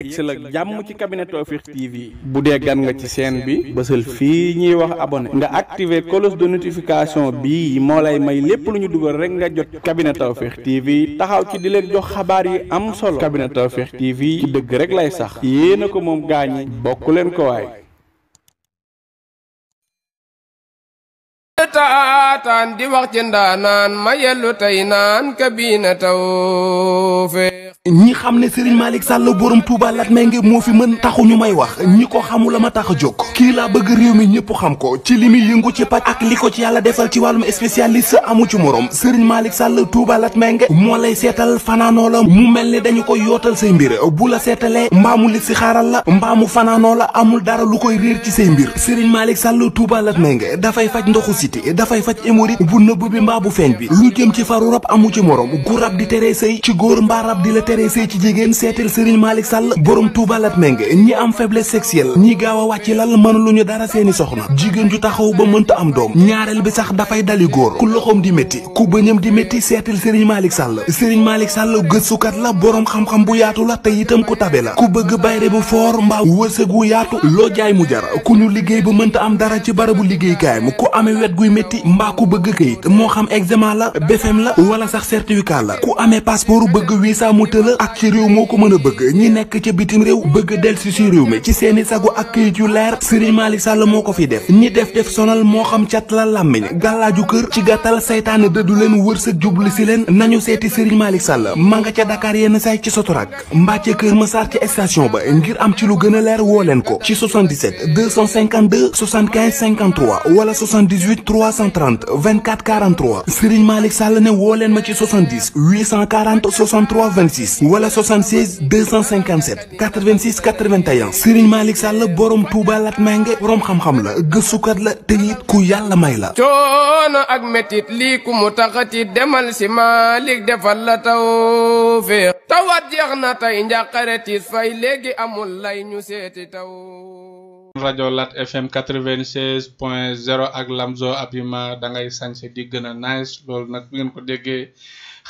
yegsil ak jàmm ci cabinet Tawfekh TV bu dee gan nga ci chaîne bi bësal fii ñuy wax abonné nga activer cloche de notification bii moo lay may lépp lu ñu dugal rek nga jot cabinet Tawfekh TV taxaw ci di leen jox xabaar yi am solo cabinet Tawfekh TV ci dëgg rek lay sax yéena ko moom gaañi bokk leen ko waay taataan di wax ci ndaanaan ma yellu tey naan kabina Tawfekh ñi xam ne Serigne Malick Sall borom Touba Latmingué moo fi mën taxu ñu may wax ñi ko xamul la ma tax a jóg kii laa bëgg réew mi ñëpp xam ko ci li muy yëngu ci paj ak li ko ci yàlla defal ci wàllum spécialiste amu ci morom Serigne Malick Sall Touba Latmingué moo lay seetal fanaanoo la mu mel ni dañu koy yootal say mbir bu la seetalee mbaamu li si xaaral la mbaamu fanaanoo la amul dara lu koy réer ci say mbir Serigne Malick Sall Touba Latmingué dafay faj ndoxu siti dafay faj hémorroïde bu nëbb bi mbaa bu feeñ bi lu jëm ci faru rab amu ci morom gu rab di teree sëy ci góor mbaa rab di la teree sëy ci jigéen seetal Serigne Malick Sall borom Touba Latmingué ñi am faiblesse sexuelle ñi gaaw a wàcc lal mënuluñu dara seeni soxna jigéen ju taxaw ba mënta am doom ñaareel bi sax dafay dali góor ku loxoom di métti ku bëñam di métti seetal Serigne Malick Sall Serigne Malick Sall gëstukat la borom xam-xam bu yaatu la te itam ku tabe la ku bëgg bayre bu foor mbaa wërsëg wu yaatu loo jaay mu jar ku ñu liggéey ba mënta am dara ci barabu liggéeykaayam ku amee wet guy métti mbaa ku bëgg kayit moo xam examen la BFEM la wala sax certificat la ku amee passeport bëgg visa mu tëla ak ci réew moo ko mën a bëgg ñi nekk ca bitim réew bëgg delsi si réew mi ci seeni sago ak kayit yu leer Serigne Malick Sall moo ko fi def ñi def sonal moo xam cat la làmmiñ gàllaaju kër ci gàttal saytaane dëddu leen wërsëg jublu si leen nañu seeti Serigne Malick Sall ma nga ca Dakar yenn say ci Sotorak mbaa ca Kër Massar ci station ba ngir am ci lu gën a leer woo leen ko ci 77 252 75 53 wala 78 330 24 43 Serigne Malick Sall ne woo leen ma ci 70 840 63 26 wala 76 257 86 81 Serigne Malick Sall borom Touba Latmingué borom xam-xam la gëstukat la te it ku yàlla may la. coono ak metit lii ku mu taxati demal si Malick defal la Tawfekh tawat jeex na tey njàqare tiis fay léegi amul lay ñu seeti taw. rajo Lat FM 96.0 ak Lamzo Abima da ngay sañse di gën a nice loolu nag bu ngeen ko déggee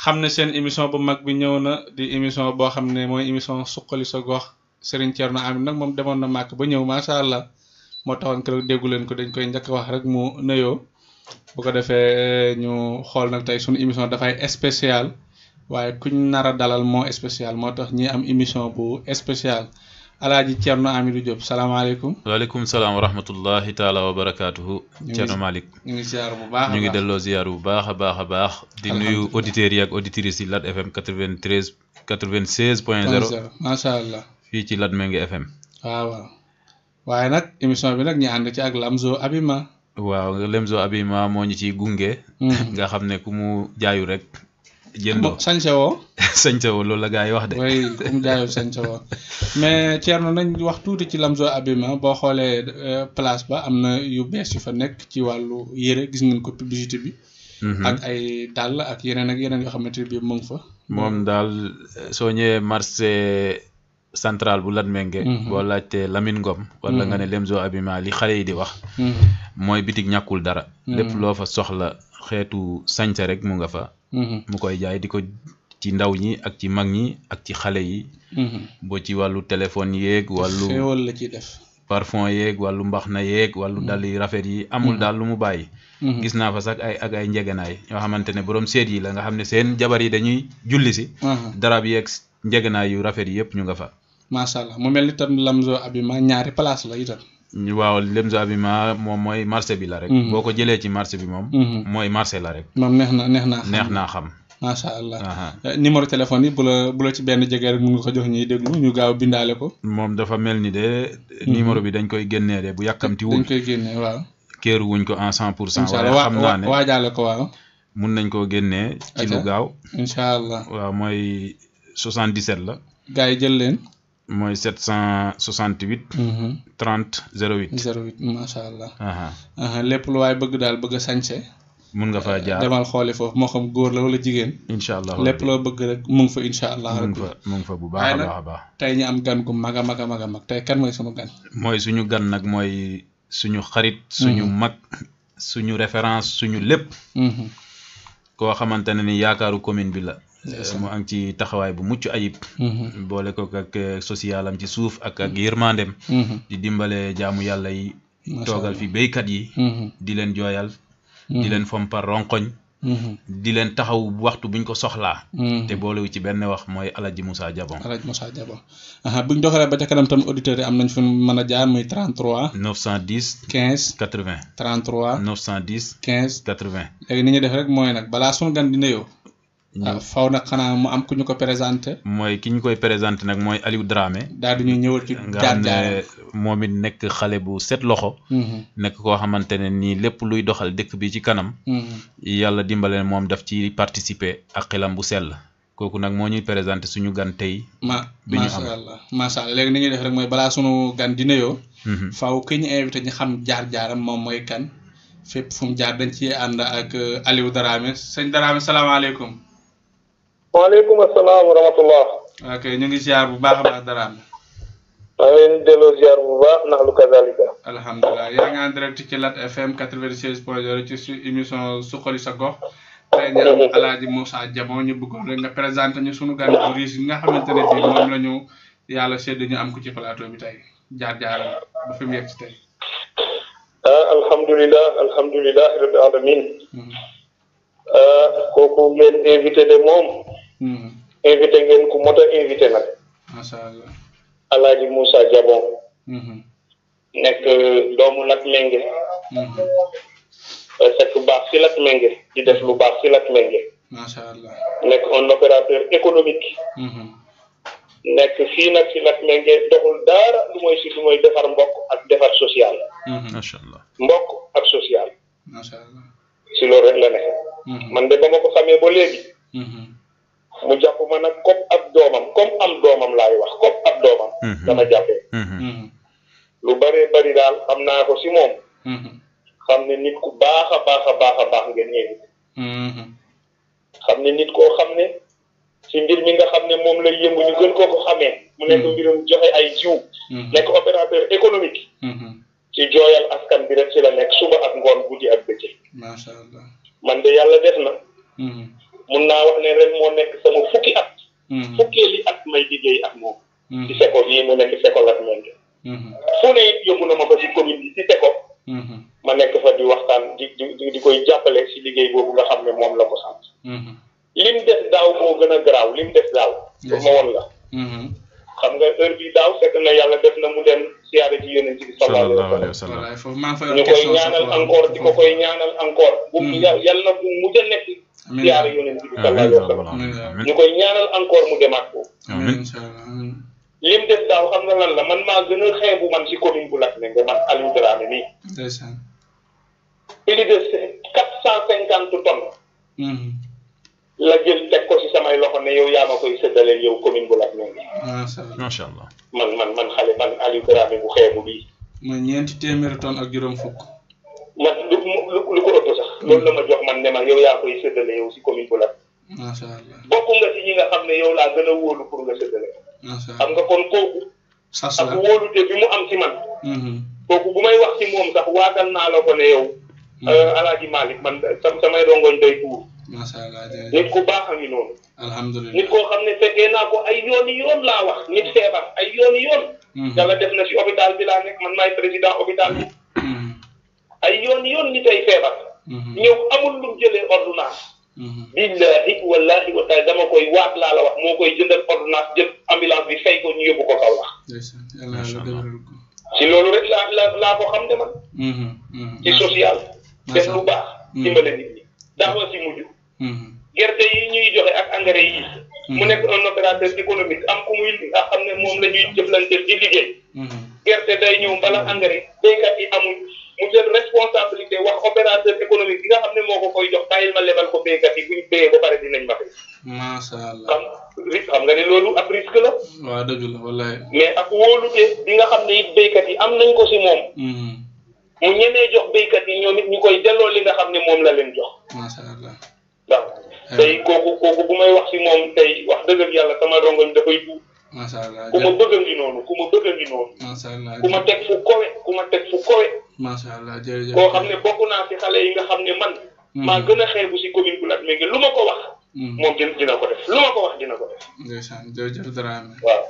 xam ne seen émission bu mag bi ñëw na di émission boo xam ne mooy émission suqali sa gox Serigne Thierno Amine nag moom demoon na màkk ba ñëw macha allah moo taxoon keroog déggu leen ko dañ koy njëkk wax rek mu nuyoo bu ko defee ñu xool nag tey suñu émission dafay spécial waaye kuñ nar a dalal moo spécial moo tax ñi am émission bu spécial Alaaji Thierno Amidou Diop salaamaaleykum. waaleykum salaam wa rahmatullahi taala wa barakaatuhu. Thierno Malick ñu ngi ziar bu baax ñu ngi delloo ziar bu baax a baax a baax. di nuyu auditeurs yi ak auditrices yi Lat FM 96.0. macha allah. fii ci Latmingué FM. waaw waaye nag émission bi nag ñu ànd ci ak Lamzo Abima. waaw Lamzo Abima moo ñu ciy gunge. nga xam ne ku mu jaayu rek. jëndoo sañse woo. sañse woo loolu la gaa yi wax de. oui ku mu jaayu sañse woo mais Thierno nañ wax tuuti ci Lamzo Abima boo xoolee place ba am na yu bees yu fa nekk ci wàllu yére gis ngeen ko publicité bi. ak ay dàll ak yeneen yoo xamante ne bii mu ngi fa. moom daal soo ñëwee marché central bu Latmingué. boo laajtee Lamine Ngom. wala nga ne Lamzo Abima li xale yi di wax. mooy bitig ñàkkul dara. lépp loo fa soxla xeetu sañse rek mu nga fa. mu koy jaay di ko ci ndaw ñi ak ci mag ñi ak ci xale yi. boo ci wàllu téléphone yeeg wàllu. xéewal la ciy def. parfum yeeg wàllu mbaxna yeeg wàllu dàll yi rafet yi amul daal lu mu bàyyi. gis naa fa sax ay njegenaay yoo xamante ne borom seet yi la nga xam ne seen jabar yi dañuy julli si. darab yeeg njegenaay yu rafet yi yëpp ñu nga fa. macha allah mu mel ni tam Lamzo Abima ñaari place la itam. waaw Lamzo Abima moom mooy marché bi la rek. boo ko jëlee ci marché bi moom. mooy marché la rek. moom neex naa xam. macha allah numéro téléphone yi bu la ci benn jege rek mun nga ko jox ñuy déglu ñu gaaw bindaale ko. moom dafa mel ni de. numéro bi dañ koy génnee de bu yàkkamti wul. dañ koy génnee waaw. kéeru wuñ ko en 100%. waaye xam naa ne waajaale ko waaw. mun nañ koo génnee. ci lu gaaw. incha allah waaw mooy 77 la. gars yi jël leen. mooy 768. 30 08. 08 macha allah. lépp lu waay bëgg daal bëgg a sañse. mun nga faa jaar demal xooli foofu moo xam góor la wala jigéen. incha allah lépp loo bëgg rek mu ngi fa incha allah. mu ngi fa bu baax a baax a baax. tey ñu am gan gu mag a mag a mag a mag tey kan mooy sunu gan. mooy suñu gan nag mooy suñu xarit. suñu mag suñu référence suñu lépp. koo xamante ne ni yaakaaru commune bi la. mu am ci taxawaay bu mucc ayib boole ko ak socialam ci suuf ak yërmandem di dimbale jaamu yàlla yi toogal fi béykat yi di leen jooyal di leen fompar ronkoñ di leen taxaw waxtu buñ ko soxlaa te boolewu ci benn wax mooy Alaaji Moussa Jabon buñ doxalee ba ca kanam tam auditeurs yi am nañ fu mën a jaar muy 33 910 15 80 33 910 15 80 léegi ni ñuy def rek mooy nag balaa sunu gan di nuyoo faw nag xanaa mu am ku ñu ko présenté mooy ki ñu koy présenté nag mooy Aliou Dramé daal di ñuy ñëwal ci jaar-jaar moom it nekk xale bu set loxo nekk koo xamante ne nii lépp luy doxal dëkk bi ci kanam yàlla dimbale moom daf ci participer ak xelam bu sell kooku nag moo ñuy présenté suñu gan tey macha allah léegi ni ñuy def rek mooy balaa sunu gan di nuyoo faw ki ñu invité ñu xam jaar-jaaram moom mooy kan fépp fu mu jaar dañ ci ànd ak Aliou Dramé sëñ Dramé salaamaaleykum waaleykum asalaam wa rahmatullah. ok ñu ngi ziar bu baax a baax Dramé. maa ngi leen di delloo ziar bu baax ndax lu kazalika. alhamdulilah yaa ngi en direct ci Lat FM 96.0 ci su émission Suxali sa gox. tey ñu am Alaaji Moussa Jabon ñu bëggoon rek nga présenté ñu sunu gan bu riis yi nga xamante ne bii moom la ñu yàlla sédd ñu am ko ci plateau bi tey jaar-jaaram ba fi mu yegg ci tey. alhamdulilah rabbil alamin. kooku ngeen invité de moom. invité ngeen ku mot a invité nag. macha allah. Alaaji Moussa Jabon. nekk doomu Latmingué. fekk baax si Latmingué di def lu baax si Latmingué. macha allah. nekk un opérateur économique. nekk fii nag si Latmingué doxul dara lu mooy defar mbokk ak defar social. macha allah. mbokk ak social. macha allah. si loolu rek la nekk. man de ba ma ko xamee ba léegi. mu jàpp ma nag comme ab doomam laay wax comme ab doomam. dama jàppee. lu bëree bëri daal xam naa ko si moom. xam ne nit ku baax a baax ngeen invité. xam ne nit koo xam ne si mbir mi nga xam ne moom lay yëngu ñu gën koo ko xamee. mu nekk mbirum joxe ay jiw. nekk opérateur économique. ci jooyal askan bi rek ci la nekk suba ak ngoon guddi ak bëccëg. macha allah. man de yàlla def na. mun naa wax ne ren moo nekk sama fukki at. fukkeeli at may liggéey ak moom. ci seko bii mu nekk seko Latmingué. fu ne it yóbbu na ma ko ci commune bi ci seko. ma nekk fa di waxtaan di koy jàppale ci liggéey boobu nga xam ne moom la ko sant. lim def daaw moo gën a garaaw lim def daaw. pour ma woon la. xam nga heure bii daaw fekk na yàlla def na mu dem siyaare ci yonent bi sallallahu alayhi wa sallam. ñu koy ñaanal encore di ko koy ñaanal encore. bu yàlla na bu mu de nekk siyaare yonent bi sallallahu alayhi wa sallam. ñu koy ñaanal encore mu demaat ko. lim def daaw xam nga lan la man maa gën a xeebu man si commune bu Latmingué man Aliou Dramé nii. plus de 450 tonnes. la jël teg ko si samay loxo ne yow yaa ma koy séddaleel yow commune bu Latmingué. macha allah. man xale man Aliou Dramé bu xeebu bii. mooy 400 tonnes ak juróom fukk. man lu ko ëpp sax. loolu la ma jox man ne ma yow yaa koy séddale yow si commune bu Latmingué. macha allah. bokk nga si ñi nga xam ne yow laa gën a wóolu pour nga séddale. macha allah xam nga kon kooku. sas la ak wóolute bi mu am si man. kooku bu may wax si moom sax waatal naa la ko ne yow. Alaaji Malick man samay rongoñ day tuur. macha allah nit ku baax a ngi noonu. alhamdulilah nit koo xam ne fekkee naa ko ay yoon laa wax nit feebar ay yoon. yàlla def na si hôpital bi laa nekk man maay président hôpital bi. ay yoon nit ay feebar. ñëw amul lu mu jëlee ordonnance. billahi wallahi wa taala dama koy waat laa la wax moo koy jëndal ordonnance jël ambulance bi fay ko ñu yóbbu ko kaw wax. si loolu rek laa ko xam ne man. ci social. def lu baax. dimbale nit ñi daawa si mujj. gerte yi ñuy joxe ak engrais yi. mu nekk un opérateur économique am ku muy nga xam ne moom la ñuy jëflanteel di liggéey. gerte day ñëw mbala engrais béykat yi amuñ mu jël responsabilité wax opérateur économique bi nga xam ne moo ko koy jox bàyyil ma lebal ko béykat yi buñ béyee ba pare dinañ ma fay. macha allah xam nga ne loolu ab risque la. waaw dëgg la wallaay. mais ak wóolute bi nga xam ne it béykat yi am nañ ko si moom. mu ñemee jox béykat yi ñoom it ñu koy delloo li nga xam ne moom la leen jox. macha allah. waaw tey kooku bu may wax si moom tey wax dëgg ak yàlla sama rongoñ dafay tuur. macha allah ku ma bëgg a ngi noonu. macha allah ku ma teg fu kowe. macha allah jërëjëf koo xam ne bokk naa si xale yi nga xam ne man. maa gën a xeebu si commune bu Latmingué lu ma ko wax. moom dina ko def lu ma ko wax dina ko def. ndeysaan jërëjëf Dramé. waaw.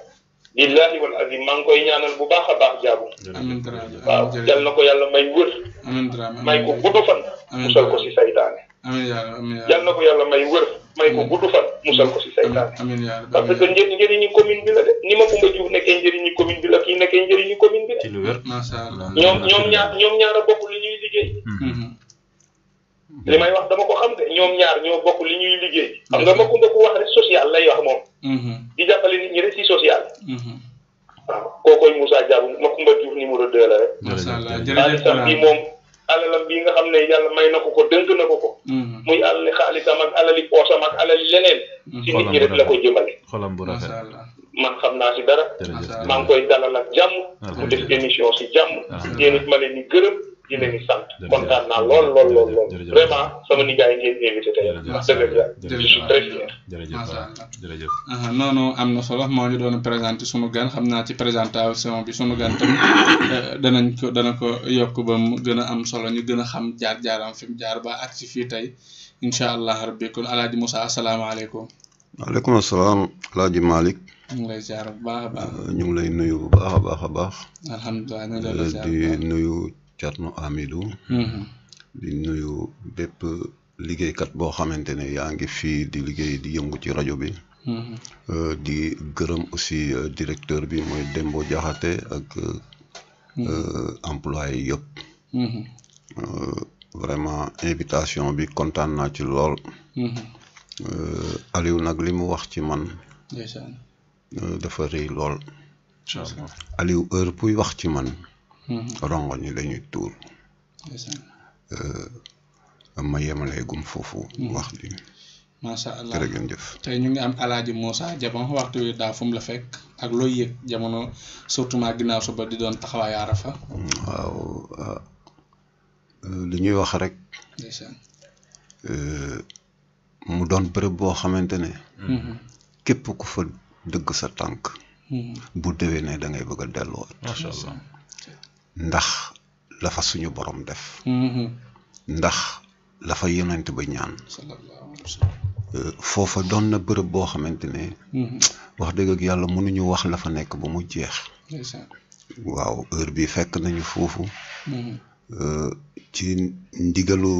billahi wal azim maa ngi koy ñaanal bu baax a baax jaabu. amiin Dramé waaw yal na ko yàlla may wër. amiin Dramé may ko gudd fan. musal ko si saytaane. amiin yàlla amiin yal na ko yàlla may wër. may ko gudd fan musal ko si saytaane. amiin yàlla parce que njëriñu commune bi la de ni ma Coumba Diouf nekkee njëriñu commune bi la kii nekkee njëriñu commune bi la. ci lu wér. macha allah ñoom ñaar a bokk li ñuy liggéey. li may wax dama ko xam de ñoom ñaar ñoo bokk li ñuy liggéey. xam nga ma Coumba ku wax rek social lay wax moom. di jàppale nit ñi rek si social. waaw kookoy Moussa Diabou ma Coumba Diouf numéro 2 la rek. macha allah jërëjëf xaalisam bi moom alalam bii nga xam ne yàlla may na ko dënk na ko ko. muy alali xaalisam ak alali poosam ak alali leneen. si nit ñi rek la ko jëmale. xolam bu rafet. man xam naa si dara. maa ngi koy dalal ak jàmm. mu def émission si jàmm. yéen it ma leen di gërëm di leen di sant. kontaan naa lool. vraiment sama nijaay ngeen invité tey. je suis très fier. jërëjëf noonu am na solo moo ñu doon présenté sunu gan xam naa ci présentation bi sunu gan tamit dana ko yokk ba mu gën a am solo ñu gën a xam jaar-jaaram fi mu jaar ba ak si fii tey incha allah rabbi kon Alaaji Moussa asalaamaaleykum. waaleykum asalaam Alaaji Malick. ñu ngi lay ziar bu baax a baax. ñu ngi lay nuyu bu baax a baax. alhamdulilah ñu ngi lay ziar di nuyu Thierno Amidou. di nuyu bépp liggéeykat boo xamante ne yaa ngi fii di liggéey di yëngu ci rajo bi. di gërëm aussi directeur bi mooy Dembo Diakhaté ak employé yëpp. vraiment invitation bi kontaan naa ci lool. Aliou nag li mu wax ci man. dafa rëy lool. Aliou heure buy wax ci man. rongo ñi lañuy tuur. ma yemalee gum foofu. wax bi. macha allah jërëjëf. tey ñu ngi am Alaaji Moussa Diabou waxtu wi daa fu mu la fekk ak looy yëg jamono surtout maa ginnaaw suba di doon taxawaay Arafa. waaw li ñuy wax rek. mu doon bërëb boo xamante ne. képp ku fa dëgg sa tànk. bu déwénee da ngay bëgg a delluwaat. macha allah. ndax la fa suñu borom def. ndax la fa yonent ba ñaan. foofa doon na bërëb boo xamante ne. wax dëgg ak yàlla mënuñu wax la fa nekk ba mu jeex. waaw heure bi fekk nañu foofu. ci ndigalu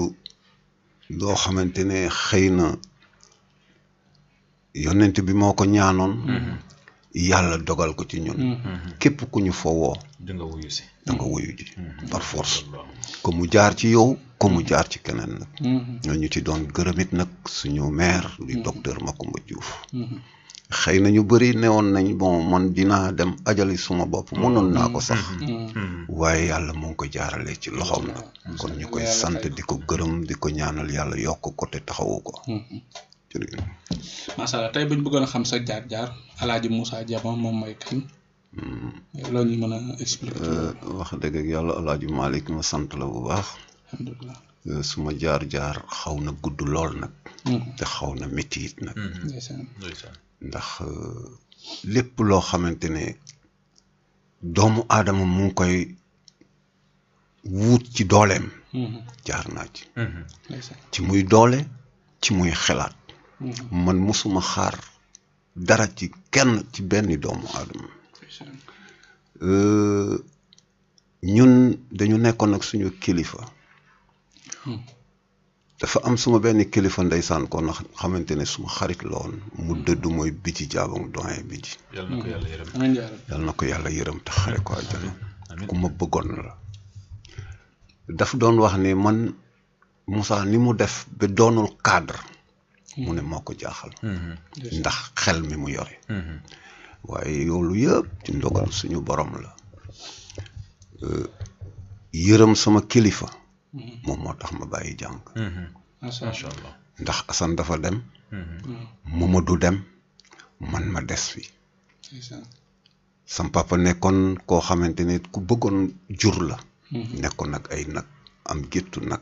loo xamante ne xëy na yonent bi moo ko ñaanoon. yàlla dogal ko ci ñun. képp ku ñu fa woo. da nga wuyu si. da nga wuyu ji par force. ko mu jaar ci yow ko mu jaar ci keneen nag. ñu ci doon gërëmit nag suñu maire di docteur Macoumba Diouf. xëy na ñu bëri newoon nañ bon man dinaa dem ajali suma bopp mënoon naa ko sax. waaye yàlla moo ngi ko jaarale ci loxoom nag. kon ñu koy sant di ko gërëm di ko ñaanal yàlla yokk ko te taxawu ko. jërëjëf. macha allah tey buñ bëggoon a xam sa jaar-jaar Alaaji Moussa Diabou moom mooy kañ. loolu ñu mën a expliquer. wax dëgg ak yàlla Alaaji Malick ma sant la bu baax. alhamdulilah. suma jaar-jaar xaw na gudd lool nag. te xaw na métti it nag. ndax lépp loo xamante ne doomu aadama mu ngi koy wuut ci dooleem. jaar naa ci. ci muy doole ci muy xelaat. man mosuma xaar dara ci kenn ci benn doomu aadama. ñun dañu nekkoon ak suñu kilifa. dafa am suma benn kilifa ndeysaan ko na xamante ne suma xarit la woon mu dëddu mooy Biti Diabou doyen Biti. yàlla na ko yàlla yërëm. yàlla na ko yàlla yërëm te xare ko àjjana. ku ma bëggoon la. daf doon wax ne man Moussa ni mu def ba doonul cadre. mu ne moo ko jaaxal. ndax xel mi mu yore. waaye yoolu yëpp ci ndogal suñu borom la. yërëm sama kilifa. moom moo tax ma bàyyi jàng. macha allah. ndax Assane dafa dem. Mamadou dem man ma des fi. sam papa nekkoon koo xamante ne ku bëggoon jur la. nekkoon nag ay nag am géttu nag.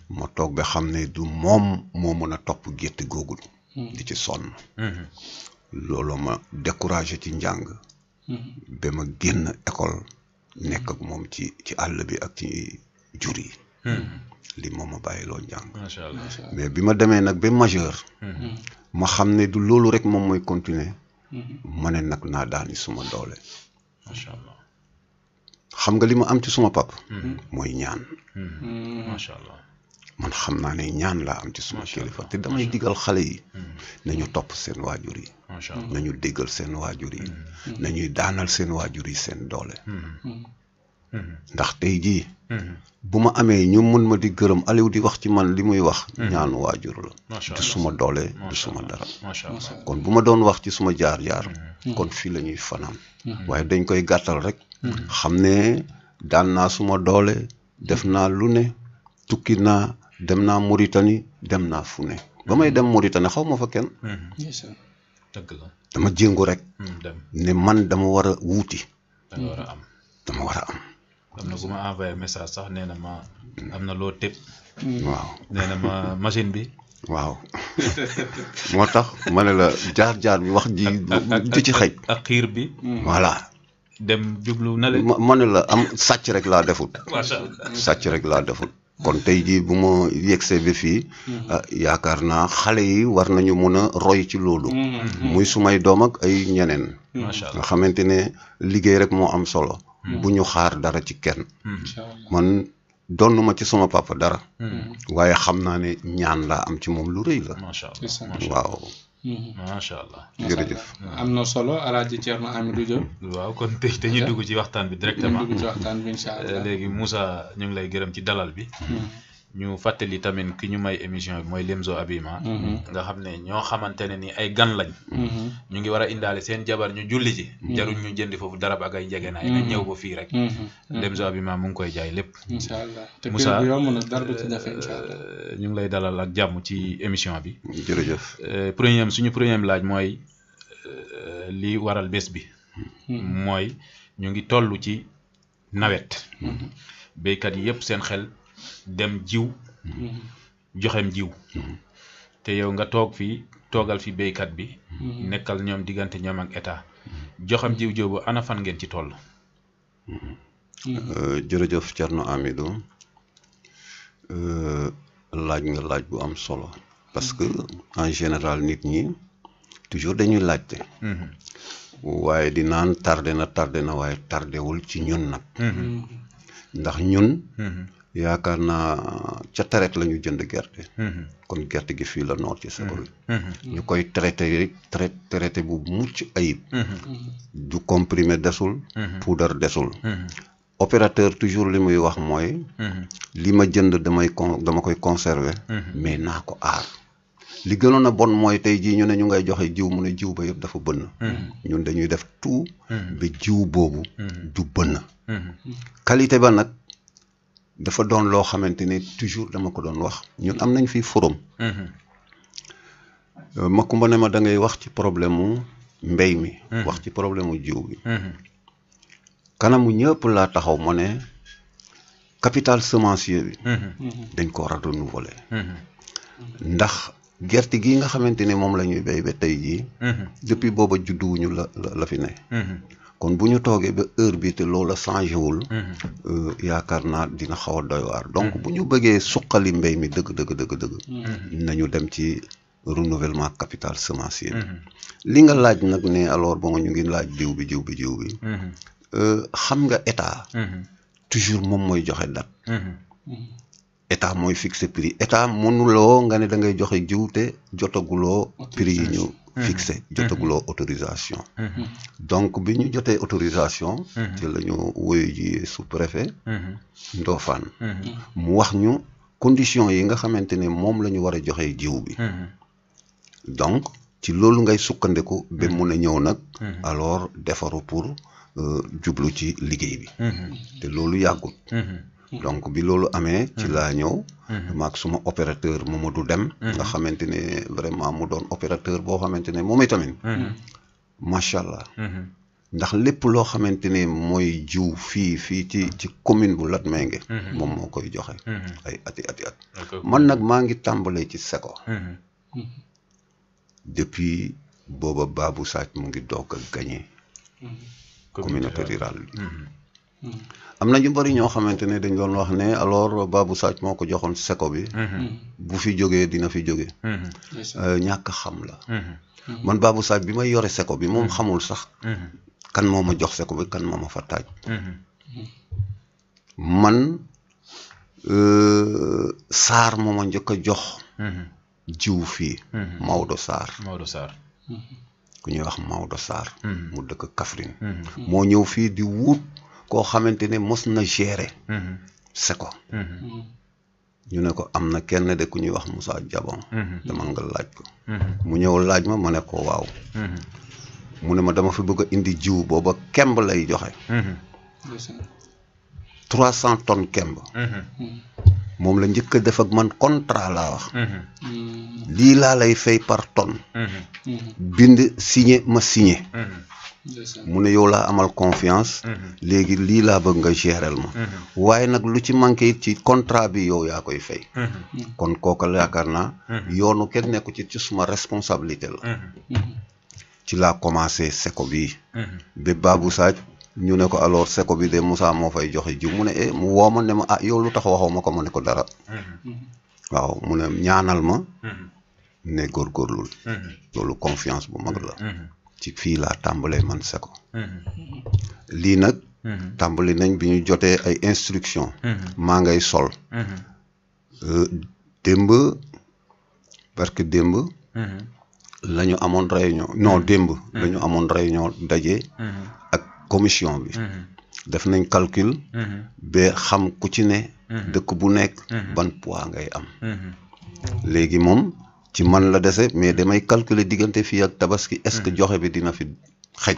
ma toog ba xam ne du moom moo mën a topp gétt googu. di ci sonn. loolu ma découragé ci njàng. ba ma génn école nekk ak moom ci àll bi ak ci jur yi. li moo ma bàyyiloo njàng macha allah mais bi ma demee nag ba majeur ma xam ne du loolu rek moom mooy continuer ma ne nag naa daani suma doole macha allah xam nga li ma am ci suma pap mooy ñaan macha allah man xam naa ne ñaan laa am ci suma kilifa te damay digal xale yi nañu topp seen waajur yi macha allah nañu déggal seen waajur yi nañuy daanal seen waajur yi seen doole ndax tey jii bu ma amee ñu mun ma di gërëm Aliou di wax ci man li muy wax ñaanu waajur la du suma doole du suma dara macha allah kon bu ma doon wax ci suma jaar-jaar kon fii la ñuy fanaan waaye dañ koy gàttal rek xam ne daan naa suma doole def naa lu ne tukki naa dem naa Mauritanie dem naa fu ne ba may dem Mauritanie xaw ma fa kenn dëgg la dama jéngu rek dem ne man dama war a wuuti da nga war a am dama war a am am na ku ma envoyé message sax nee na ma am na loo tëb waaw nee na ma machine bi waaw moo tax ma ne la jaar-jaar bi wax ji du ci xëj ak xiir bi voilà dem jublu na le ma ne la am sàcc rek laa defut macha allah sàcc rek laa defut kon tey jii bu ma yegsee ba fii yaakaar naa xale yi war nañu mun a roy ci loolu muy sumay doom ak ay ñeneen macha allah nga xamante ne liggéey rek moo am solo bu ñu xaar dara ci kenn man donnuma ci sama papa dara waaye xam naa ne ñaan laa am ci moom lu rëy la macha allah waaw macha allah jërëjëf am na solo Alaaji Thierno Hamidou Diop waaw kon tey dañuy dugg ci waxtaan bi directement dugg ci waxtaan bi incha allah léegi Moussa ñu ngi lay gërëm ci dalal bi ñu fàttali tamit ki ñu may émission bi mooy Lemzo Habillement nga xam ne ñoo xamante ne ni ay gan lañ ñu ngi war a indaale seen jabar ñu julli ci jaruñ ñu jëndi foofu darab ak ay njegenaay nga ñëw ba fii rek Lemzo Habillement mu ngi koy jaay lépp incha allah te Moussa bu yomb na dara du ci jafe incha allah ñu ngi lay dalal ak jàmm ci émission bi jërëjëf suñu premier laaj mooy li waral bés bi mooy ñu ngi toll ci nawet béykat yi yëpp seen xel dem jiw joxem jiw te yow nga toog fii toogal fi béykat bi nekkal ñoom diggante ñoom ak état joxem jiw joobu ana fan ngeen ci toll jërëjëf Thierno Hamidou laaj nga laaj bu am solo parce que en général nit ñi toujours dañuy laajte waaye di naan tardé na waaye tardewul ci ñun nag ndax ñun yaakaar naa ca traite la ñu jënd gerte kon gerte gi fii la noor ci Sekol ñu koy traité bu mucc ayib du comprimé desul poudre desul opérateur toujours li muy wax mooy li ma jënd dama koy conserver mais naa ko aar li gënoon a bon mooy tey jii ñu ne ñu ngay joxe jiw mu ne jiw ba yëpp dafa bënn ñun dañuy def tout ba jiw boobu du bënn qualité ba nag dafa doon loo xamante ne toujours dama ko doon wax ñun am nañ fii forum Makumba ne ma da ngay wax ci problème mu mbéy mi wax ci problème mu jiw bi kanamu ñëpp laa taxaw ma ne capital semencier bi dañ ko war a renouveler ndax gerte gi nga xamante ne moom la ñuy béy ba tey jii depuis booba judduwuñu la fi ne kon bu ñu toogee ba heure bi te loola changé wul yaakaar naa dina xaw a doy waar donc bu ñu bëggee suqali mbéy mi dëgg nañu dem ci renouvellement capital semencier li nga laaj nag ne alors bon ñu ngi laaj jiw bi xam nga état toujours moom mooy joxe date état mooy fixé prix état mënuloo nga ne da ngay joxe jiw te jotaguloo prix yi ñu fixé jotaguloo autorisation donc bi ñu jotee autorisation ci la ñu woyu ji sous-préfet Ndofane mu wax ñu conditions yi nga xamante ne moom la ñu war a joxe jiw bi donc ci loolu ngay sukkandiku ba mun a ñëw nag alors defaru pour jublu ci liggéey bi te loolu yàggul donc bi loolu amee ci laa ñëw maag suma opérateur Mamadou Dem nga xamante ne vraiment mu doon opérateur boo xamante ne moom itamit macha allah ndax lépp loo xamante ne mooy jiw fii ci commune bu Latmingué moom moo koy joxe ay ati man nag maa ngi tàmbalee ci Seko depuis booba Babou Sadj mu ngi doog a gagné communauté rurale bi am na ñu bari ñoo xamante ne dañ doon wax ne alors Babou Sadj moo ko joxoon seko bi bu fi jógee dina fi jóge ñàkk xam la man Babou Sadj bi may yore seko bi moom xamul sax kan moo ma jox seko bi kan moo ma fa taaj man Sarr moo ma njëkk a jox jiw fii Maodo Sarr ku ñuy wax Maodo Sarr mu dëkk Kaffrine moo ñëw fii di wut koo xamante ne mos na gérer seko ñu ne ko am na kenn de ku ñuy wax Moussa Diabon dama nga laaj ko mu ñëw laaj ma ne ko waaw mu ne ma dama fi bëgg a indi jiw booba kemb lay joxe 300 tonnes kemb moom la njëkk a def ak man contrat laa wax lii laa lay fay par tonne bind signé ma signé mu ne yow laa amal confiance léegi lii laa bëgg nga gérel ma waaye nag lu ci manqué it ci contrat bi yow yaa koy fay kon kooka yaakaar naa yoonu kenn nekku ci suma responsabilité la ci laa commencé seko bi ba Babou Sadj ñu ne ko alors seko bi de Moussa moo fay joxe jiw mu ne mu woo ma ne ma ah yow lu tax waxoo ma ko ma ne ko dara waaw mu ne ñaanal ma ne góorgóorlul loolu confiance bu mag la ci fii laa tàmbalee man seko lii nag tàmbali nañ bi ñu jotee ay instruction maa ngay sol démb parce que démb la ñu amoon réunion non démb la ñu amoon réunion daje ak commission bi def nañ calcul ba xam ku ci ne dëkk bu nekk ban poids ngay am léegi moom ci man la dese mais damay calculer diggante fii ak tabaski est-ce que joxe bi dina fi xej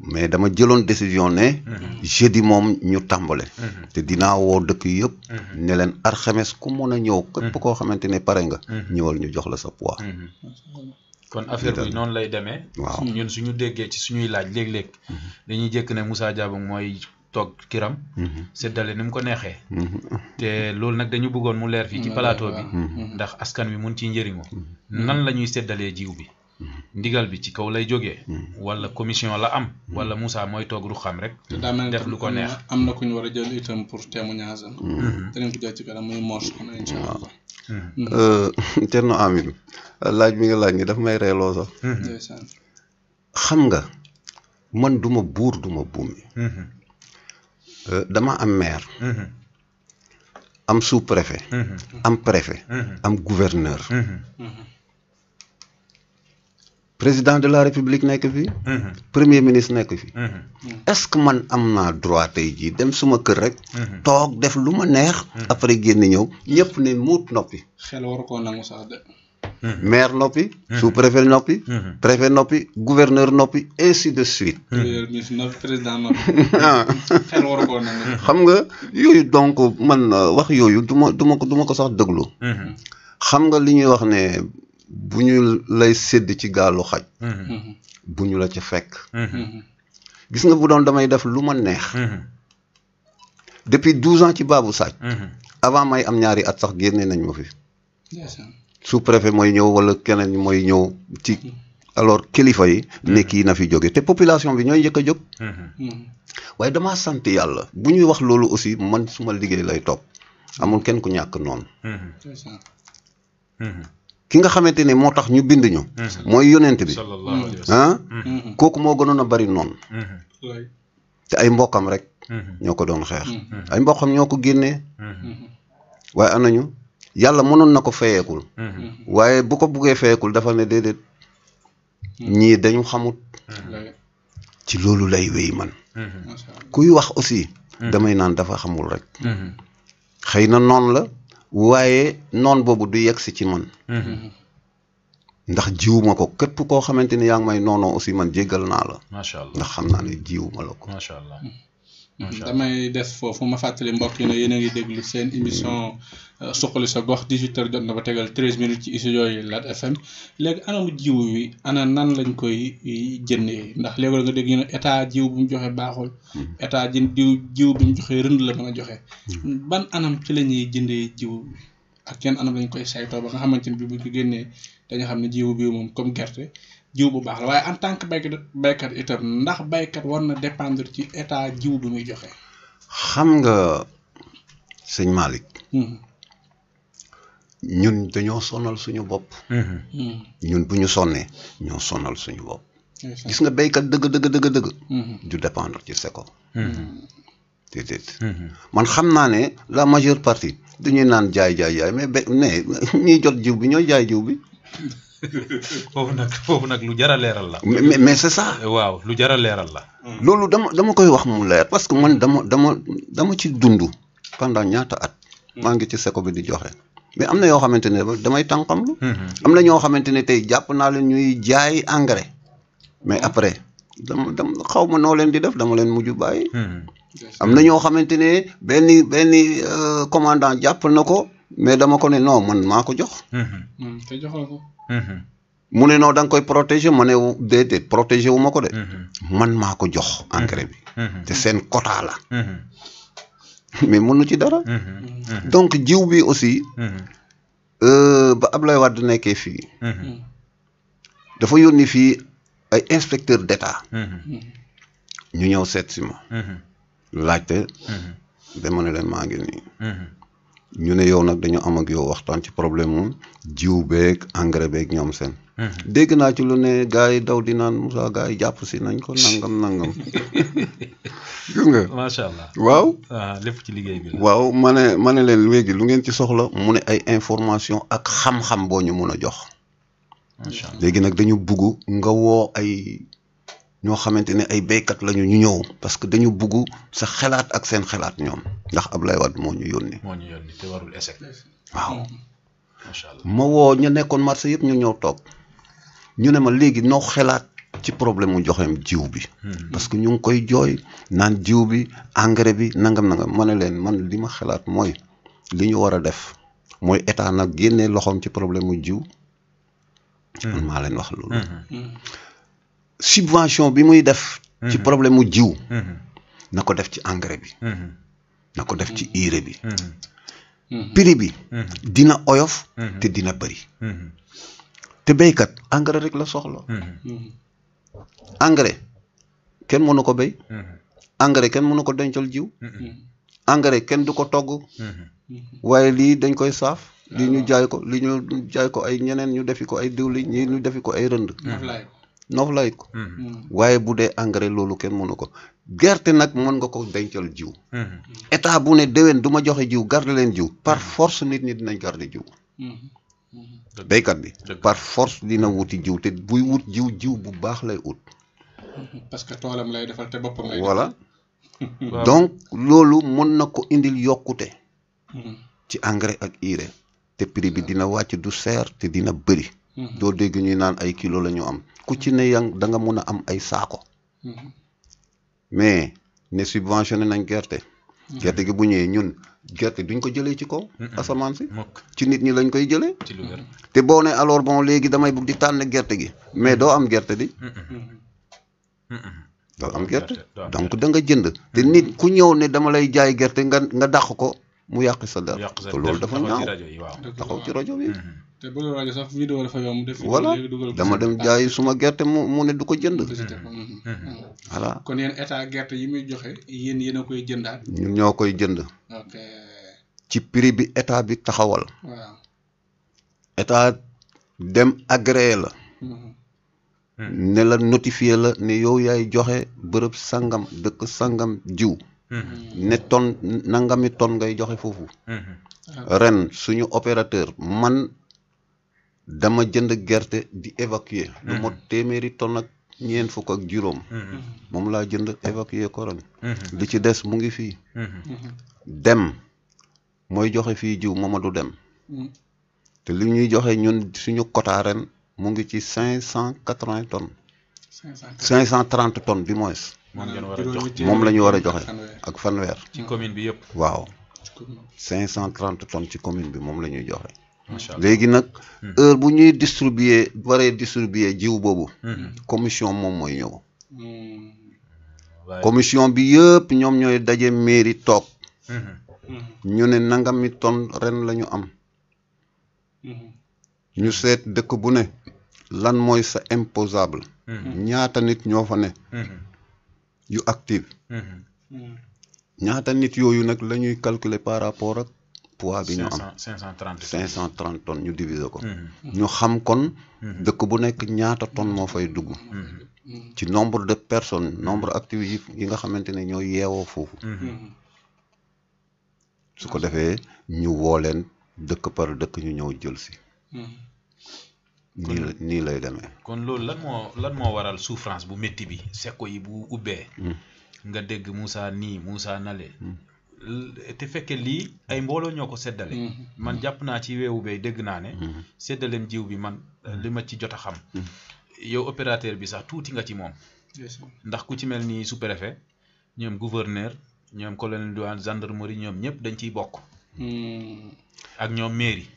mais dama jëloon décision ne jeudi moom ñu tàmbale te dinaa woo dëkk yëpp ne leen alxames ku mën a ñëw képp koo xamante ne pare nga ñëwal ñu jox la sa poids kon affaire bi noonu lay demee waaw ñun suñu déggee ci suñuy laaj léeg-léeg dañuy jékk ne Moussa Diabong mooy toog kiram seddale ni mu ko neexee te loolu nag dañu bëggoon mu leer fii ci plateau bi ndax askan wi mun ciy njëriñoo nan la ñuy seddalee jiw bi ndigal bi ci kaw lay jógee wala commission la am wala Moussa mooy toog ru xam rek def lu ko neex am na ku ñu war a jël itam pour témoignage am danañ ko jël ci kanam muy Mor Soxna incha allah Thierno Amidou laaj bi nga laaj ni daf may reeloo sax xam nga man duma buur duma buumi dama am maire am sous-préfet am préfet am gouverneur président de la république nekk fi premier ministre nekk fi est-ce que man am naa droit tey jii dem suma kër rek toog def lu ma neex après génn ñëw ñëpp ne muut noppi xel waru koo nangu sax de maire noppi sous-préfet noppi préfet noppi gouverneur noppi ainsi de suite président noppi xel waru koo nangu xam nga yooyu donc man wax yooyu du ma ko sax déglu xam nga li ñuy wax ne bu ñu lay sédd ci gaalu xaj bu ñu la ca fekk gis nga bu doon damay def lu ma neex depuis 12 ans ci Babou Sadj avant may am ñaari at sax génne nañ ma fi sous-préfet mooy ñëw wala keneen mooy ñëw ci alors kilifa yi ne kii na fi jóge te population bi ñooy njëkk a jóg waaye damaa sant yàlla bu ñuy wax loolu aussi man suma liggéey lay topp amul kenn ku ñàkk noonu ki nga xamante ne moo tax ñu bind ñu mooy yonent bi kooku moo gënoon a bari noonu te ay mbokkam rek ñoo ko doon xeex ay mbokkam ñoo ko génnee waaye anañu yàlla mënoon na ko feyeekul waaye bu ko buggee feyeekul dafa ne déedéet ñii dañu xamut ci loolu lay wéy man kuy wax aussi damay naan dafa xamul rek xëy na noonu la waaye noon boobu du yegg si ci man ndax jiwuma ko képp koo xamante ni yaa ngi may noonoo aussi man jéggal naa la macha allah ndax xam naa ne jiwuma la ko macha allah damay des foofu ma fàttali mbokk yi ne yéen a ngi déglu seen émission suqali sa gox 18h jot na ba tegal 13 minutes ci studio yi Lat FM léegi anamu jiw wi ana nan lañ koy jëndee ndax léegi nga dégg ñu ne état jiw bu mu joxe baaxul état jiw bi mu joxe rënd la mën a joxe ban anam ci la ñuy jëndee jiw ak yan anam lañ koy saytoo ba nga xamante ni bi bu ko génnee dañu xam ne jiw bi moom comme gerte jiw bu baax la waaye en tant que baykat itam ndax baykat war na dépendre ci état jiw bi muy joxe. xam nga sëñ Malick ñun dañoo sonal suñu bopp ñun bu ñu sonnee ñoo sonal suñu bopp gis nga béykat dëgg du dépendre ci seko déedéet man xam naa ne la majeure partie dañuy naan jaay mais ñiy jot jiw bi ñooy jaay jiw bi foofu nag lu jar a leeral la mais c'est ça waaw lu jar a leeral la loolu dama koy wax mu leer parce que man dama ci dund pendant ñaata at maa ngi ci seko bi di joxe mais am na yoo xamante ne damay tànqamlu am na ñoo xamante ne tey jàpp naa leen ñuy jaay engrais mais après dama xaw ma noo leen di def dama leen mujj bàyyi am na ñoo xamante ne benn commandant jàpp na ko mais dama ko ne non man maa ko jox te joxoo ko mu ne non da nga koy protéger ma ne déedéet protéger wu ma ko de man maa ko jox engrais bi te seen quota la mais mënu ci dara donc jiw bi aussi ba Ablaye Wade nekkee fii dafa yónni fii ay inspecteur d'état ñu ñëw seet si ma laajte dama ne leen maa ngi nii ñu ne yow nag dañu am ak yow waxtaan ci problème mu jiw beeg engrais beeg ñoom seen dégg naa ci lu ne gars yi daw di naan Moussa gars yi jàpp si nañ ko nangam gis nga macha allah waaw lépp ci liggéey bi la waaw ma ne leen léegi lu ngeen ci soxla mu ne ay information ak xam-xam boo ñu mun a jox macha allah léegi nag dañu bugg nga woo ay ñoo xamante ne ay béykat lañu ñu ñëw parce que dañu bugg sa xalaat ak seen xalaat ñoom ndax Ablaye Wade moo ñu yónni te warul échec waaw macha allah ma woo ñu nekkoon marché yëpp ñu ñëw toog ñu ne ma léegi noo xalaat ci problème mu joxeem jiw bi parce que ñu ngi koy jooy naan jiw bi engrais bi nangam ma ne leen man li ma xalaat mooy li ñu war a def mooy état nag génnee loxoom ci problème mu jiw man maa leen wax loolu subvention bi muy def ci problème mu jiw na ko def ci engrais bi na ko def ci urée bi prix bi dina oyof te dina bëri te béykat engrais rek la soxla engrais kenn mënu ko béy engrais kenn mënu ko dencal jiw engrais kenn du ko togg waaye lii dañ koy saaf lii ñu jaay ko lii ñu jaay ko ay ñeneen ñu defi ko ay diwli ñii ñu defi ko ay rënd noof lay ko waaye bu dee engrais loolu kenn mënu ko gerte nag mën nga ko dencal jiw état bu ne déwén du ma joxe jiw garde leen jiw par force nit ñi dinañ garde jiw béykat bi par force dina wuti jiw te buy wut jiw bu baax lay ut parce que toolam lay defal te boppam lay voilà donc loolu mën na ko indil yokkute ci engrais ak urée te prix bi dina wàcc du seer te dina bëri doo dégg ñuy naan ay kilo la ñu am ku ci ne da nga mun a am ay saako mais ne subventionné nañ gerte gi bu ñëwee ñun gerte duñ ko jëlee ci kaw asamaan si ci nit ñi lañ koy jëlee te boo ne alors bon léegi damay bugg di tànn gerte gi mais doo am gerte di doo am gerte donc da nga jënd te nit ku ñëw ne dama lay jaay gerte nga dàq ko mu yàq sa der te loolu dafa ñaaw taxaw ci rajo bi te bu rajo sax vidéo dafa yomb def voilà dama dem jaay suma gerte mu ne du ko jënd voilà kon yéen état gerte yi muy joxe yéen a koy jëndaat ñun ñoo koy jënd ok ci prix bi état bi taxawal waaw état dem agréé la ne la notifié la ne yow yaay joxe bërëb sangam dëkk sangam jiw ne ton nangami ton ngay joxe foofu ren suñu opérateur man dama jënd gerte di évacuer lu mot téeméeri ton ak ñeent fukk ak juróom moom laa jënd évacuer ko ren li ci des mu ngi fii dem mooy joxe fii jiw Mamadou Dem te li ñuy joxe ñun suñu quota ren mu ngi ci 580 tonnes 530 tonnes du moins moom la ñu war a joxe ak fanweer ci commune bi yëpp waaw 530 tonnes ci commune bi moom la ñuy joxe léegi nag heure bu ñuy waree distribuer jiw boobu commission moom mooy ñëw commission bi yëpp ñoom ñooy daje mairie toog ñu ne nangami tonne ren la ñu am ñu seet dëkk bu ne lan mooy sa imposable ñaata nit ñoo fa ne yu active ñaata nit yooyu nag la ñuy calculer par rapport ak poids bi ñu am 530 tonnes ñu diviser ko ñu xam kon dëkk bu nekk ñaata tonnes moo fay dugg ci nombre de personnes nombre actifs yi nga xamante ne ñoo yeewoo foofu su ko defee ñu woo leen dëkk par dëkk ñu ñëw jël si nii lay demee kon loolu lan moo waral souffrance bu métti bi sekko yi bu ubbee nga dégg Moussa nii Moussa nale te fekke lii ay mbooloo ñoo ko seddale man jàpp naa ci weewu bay dégg naa ne seddaleem jiw bi man li ma ci jot a xam yow opérateur bi sax tuuti nga ci moom ndax ku ci mel ni sous-préfet ñoom gouverneur ñoom colonel douane gendarmerie ñoom ñëpp dañ ciy bokk ak ñoom mairie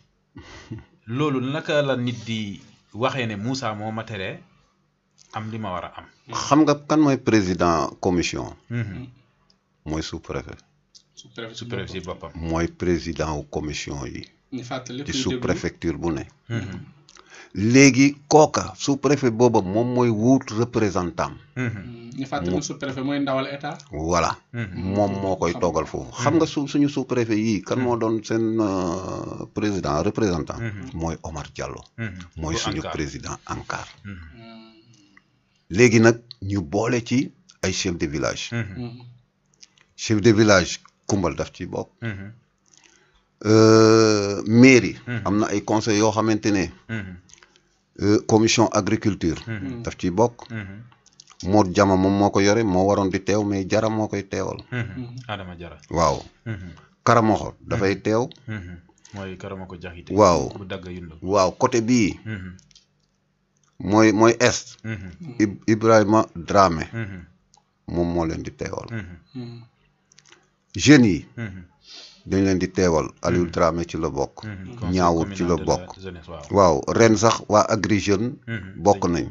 loolu naka la nit di waxee ne Moussa moo ma teree am li ma war a am xam nga kan mooy président commission mooy sous-préfet sous-préfet ci boppam mooy président wu commission yi ci sous-préfecture bu ne léegi kooka sous-préfet booba moom mooy wuut représentant ñu fàttali sous-préfet mooy ndawal état voilà moom moo koy toogal foofu xam nga suñu sous-préfet yii kan moo doon seen président représentant mooy Omar Diallo mooy suñu président ANCAR léegi nag ñu boole ci ay chef de village chef de village Koumbal daf ci bokk mairie am na ay conseils yoo xamante ne commission agriculture daf ci bokk moo jama moom moo ko yore moo waroon di teew mais jara moo koy teewal Adama Jara waaw Karamoxo dafay teew mooy Karamoxo jaxite waaw bu dagg yundu waaw côté bii mooy est Ibrahima Dramé moom moo leen di teewal jeunes yi dañ leen di teewal Aliou Dramé ci la bokk ñaawut ci la bokk waaw ren sax waa Agri Jeunes bokk nañ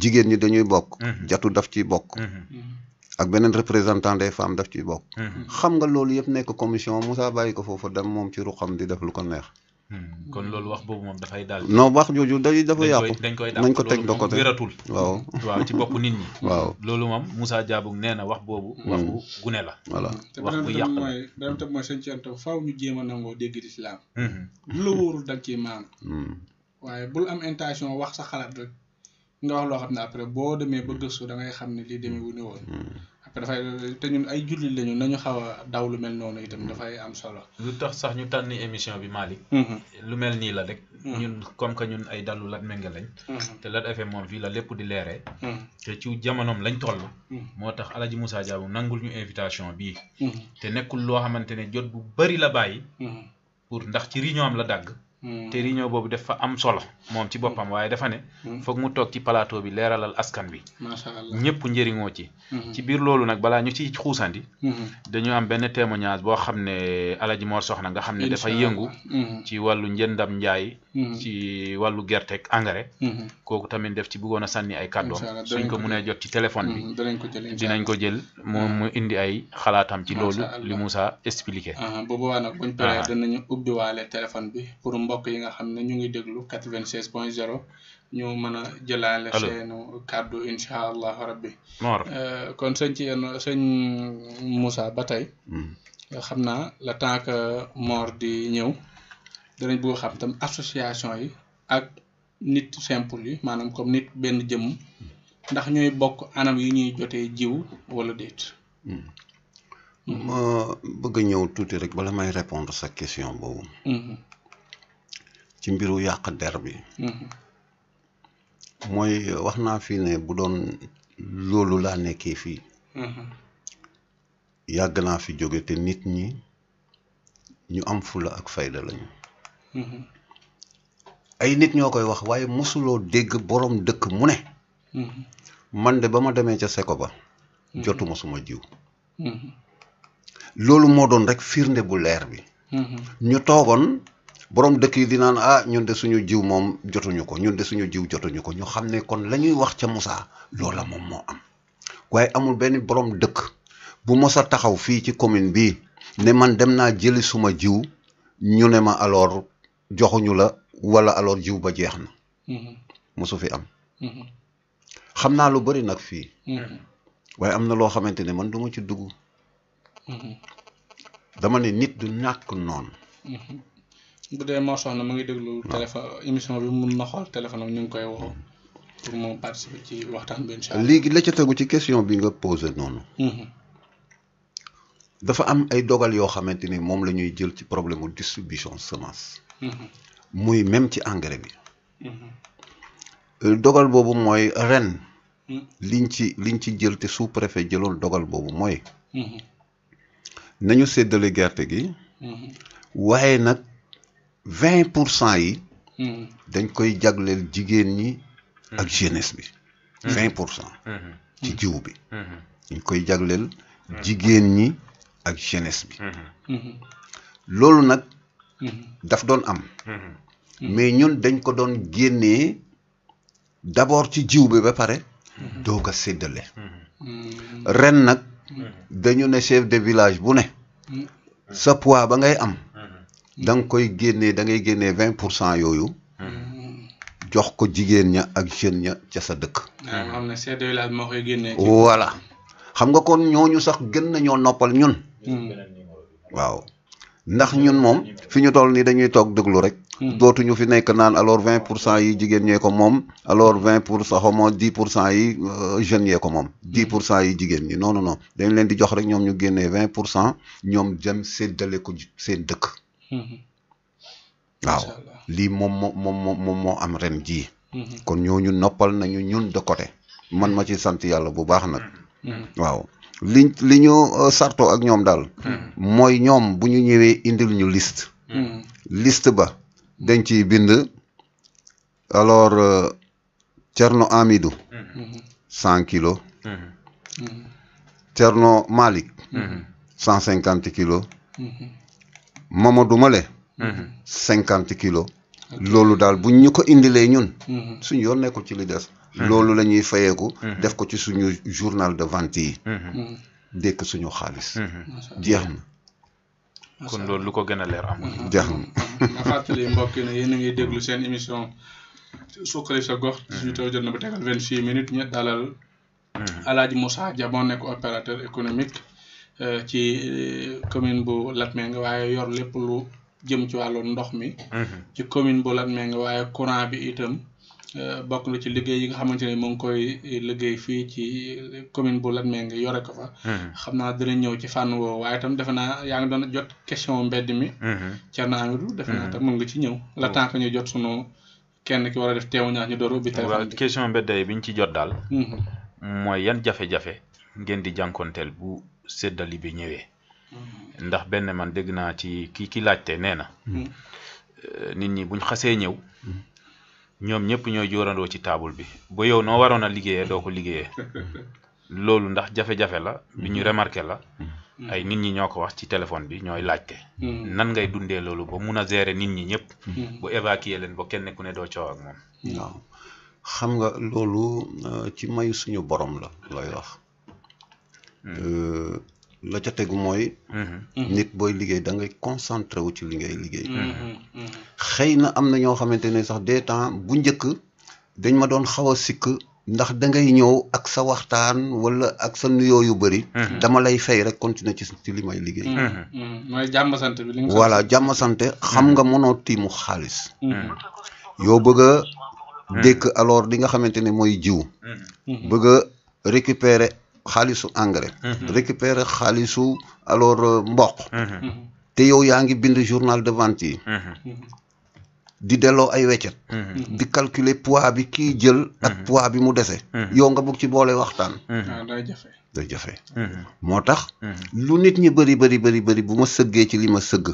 jigéen ñi dañuy bokk jatu daf ciy bokk ak beneen représentant des femmes daf ciy bokk xam nga loolu yëpp nekk commission Moussa bàyyi ko foofu dem moom ci ruxam di def lu ko neex kon loolu wax boobu moom dafay daal non wax jooju dafa yàqu dañ koy nañ ko teg de côté wératul waaw ci bopp nit ñi waaw loolu moom Moussa Diabouk nee na wax boobu waxu gune la voilà wax bu yàq la beneen tam mooy sëñ Thianto faaw ñu jéem a nangoo dégg lislaam lu la wóorul dag ci maam waaye bul am intention wax sa xalaat rek nga wax loo xam ne après boo demee ba gëstu da ngay xam ne lii demee wu ni woon après dafay te ñun ay jullit lañu nañu xaw a daw lu mel noonu itam dafay am solo lu tax sax ñu tànn émission bi Malick lu mel nii la rek ñun comme que ñun ay dallu Lat Mingué lañ te Lat FM moom fii la lépp di leeree te ci jamonoom lañ toll moo tax Alaji Moussa Diabouk nangul ñu invitation bii te nekkul loo xamante ne jot bu bari la bàyyi pour ndax ci réunion am la dagg te réunion boobu def fa am solo moom ci boppam waaye dafa ne foog mu toog ci plateau bi leeralal askan bi macha allah ñëpp njëriñoo ci biir loolu nag balaa ñu ciy xuusandi dañu am benn témoignage boo xam ne Alaji Mor Soxna nga xam ne dafay yëngu ci wàllu njëndam njaay ci wàllu gerte ak engrais kooku tamit def ci bëggoon a sànni ay kàddoom suñ ko mënee jot ci téléphone bi dinañ ko jël moom mu indi ay xalaatam ci loolu li Moussa expliqué boobu waa nag buñ paree danañu ubbiwaale téléphone bi pour mbokk yi nga xam ne ñu ngi déglu 96.0 ñu mën a jëlaale seenu kàddu incha allahu rabbi kon sëñ Moussa ba tey xam naa le temps que Mor di ñëw danañ bëgg xam tam association yi ak nit simple yi maanaam comme nit benn jëmm ndax ñooy bokk anam yi ñuy jotee jiw wala déet ma bëgg a ñëw tuuti rek bala may répondre sa question boobu ci mbiru yàq der bi mooy wax naa fii ne bu doon loolu laa nekkee fii yàgg naa fi jóge te nit ñi ñu am fula ak fayda lañu ay nit ñoo koy wax waaye mosuloo dégg borom dëkk mu ne man de ba ma demee ca seko ba jotuma suma jiw loolu moo doon rek firnde bu leer bi ñu toogoon borom dëkk yi di naan ñun de suñu jiw moom jotuñu ko ñun de suñu jiw jotuñu ko ñu xam ne kon la ñuy wax ca Moussa loola moom moo am waaye amul benn borom dëkk bu mos a taxaw fii ci commune bi ne man dem naa jëli suma jiw ñu ne ma alors joxuñu la wala alors jiw ba jeex na mosu fi am xam naa lu bari nag fii waaye am na loo xamante ne man duma ci dugg dama ne nit du ñàkk noonu. bu dee moo soxna mu ngi déglu téléphone émission bi mun na xool téléphone am ñu ngi koy woo pour mu participer ci waxtaan bi incha allah. léegi la ca tegu ci question bi nga posé noonu. dafa am ay dogal yoo xamante ni moom la ñuy jël ci problème mu distribution semence. muy même ci engrais bi. dogal boobu mooy ren. liñ ci jël te sous-préfet jëloon dogal boobu mooy. nañu séddale gerte gi. waaye nag 20% yi. dañ koy jagleel jigéen ñi. ak jeunesse bi. 20%. ci jiw bi. dañ koy jagleel jigéen ñi ak jeunesse bi. loolu nag. daf doon am. mais ñun dañ ko doon génnee d'abord ci jiw bi ba pare. doog a séddale. ren nag. dañu ne chef de village bu ne. sa poids ba ngay am. da nga koy génnee da ngay génnee 20% yooyu. jox ko jigéen ña ak jeune ña ca sa dëkk. xam ne chef de village moo koy génnee. voilà xam nga kon ñooñu sax gën nañoo noppal ñun. waaw ndax ñun moom fi ñu toll nii dañuy toog déglu rek. dootuñu fi nekk naan alors 20% yi jigéen ñee ko moom alors 20% xaw ma 10% yi jeunes yee ko moom 10% yi jigéen ñi non non non dañ leen di jox rek ñoom ñu génnee 20% ñoom jëm séddale ko seen dëkk. waaw lii moom moo am ren jii. kon ñooñu noppal nañu ñun de côté man ma ci sant yàlla bu baax nag. waaw li ñu sarto ak ñoom daal. mooy ñoom bu ñu ñëwee indil ñu liste. liste ba dañ ciy bind alors Thierno Amidou. 100 kilos. Thierno Malick. 150 kilos. Mamadou Male. 50 kilos. loolu daal buñ ñu ko indilee ñun. suñu yoon nekkul ci li des. loolu la ñuy fayeeku. def ko ci suñu journal de vente yi. dékk suñu xaalis. jeex na. kon loolu lu ko gën a leer amul. jeex na. ma fàttali mbokk yi ne yéen a ngi déglu seen émission suqali sa gox. 18h jot na ba tegal 26 minutes ñu dalal Alaaji Moussa Dia moo nekk opérateur économique ci commune bu Latmingué waaye yor lépp lu jëm ci wàllu ndox mi. ci commune bu Latmingué waaye courant bi itam bokk na ci liggéey yi nga xamante ne mu ngi koy liggéey fii ci commune bu Latmingué yore ko fa. xam naa dinañ ñëw ci fànn woowu waaye itam defe naa yaa ngi doon jot question mbedd mi. Thierno Amidou defe naa tam mën nga ci ñëw. la temps que ñu jot sunu kenn ki war a def témoignage ñu door ubbi téléphone bi. question mbedd yi bi ñu ci jot daal. mooy yan jafe-jafe ngeen di jànkonteel bu séddali bi ñëwee. ndax benn man dégg naa ci ki laajte nee na. nit ñi buñ xasee ñëw. ñoom ñëpp ñooy jóorandoo ci taabul bi ba yow noo waroon a liggéeyee doo ko liggéeyee loolu ndax jafe-jafe la bi ñu remarqué la ay nit ñi ñoo ko wax ci téléphone bi ñooy laajte nan ngay dundee loolu ba mun a gérer nit ñi ñëpp bu évacuer leen ba kenn ku ne doo coow ak moom. waaw xam nga loolu ci mayu suñu borom la lay wax. la ca tegu mooy. nit booy liggéey da ngay concentré wu ci li ngay liggéey. xëy na am na ñoo xamante ne sax des temps bu njëkk dañ ma doon xaw a sikk ndax da ngay ñëw ak sa waxtaan wala ak sa nuyoo yu bëri. dama lay fay rek continuer ci li may liggéey. mooy jàmm sant bi. voilà jàmm sant xam nga mënoo tiimu xaalis. yow bëgg a dékk alors li nga xamante ne mooy jiw. bëgg a récupérer. xaalisu engrais. récupérer xaalisu alors mboq. te yow yaa ngi bind journal de vente yi. di delloo ay weccet. di calculer poids bi kii jël. ak poids bi mu dese. yow nga bëgg ci boole waxtaan. day jafe. day jafe. moo tax. lu nit ñi bëri bu ma sëggee ci li ma sëgg.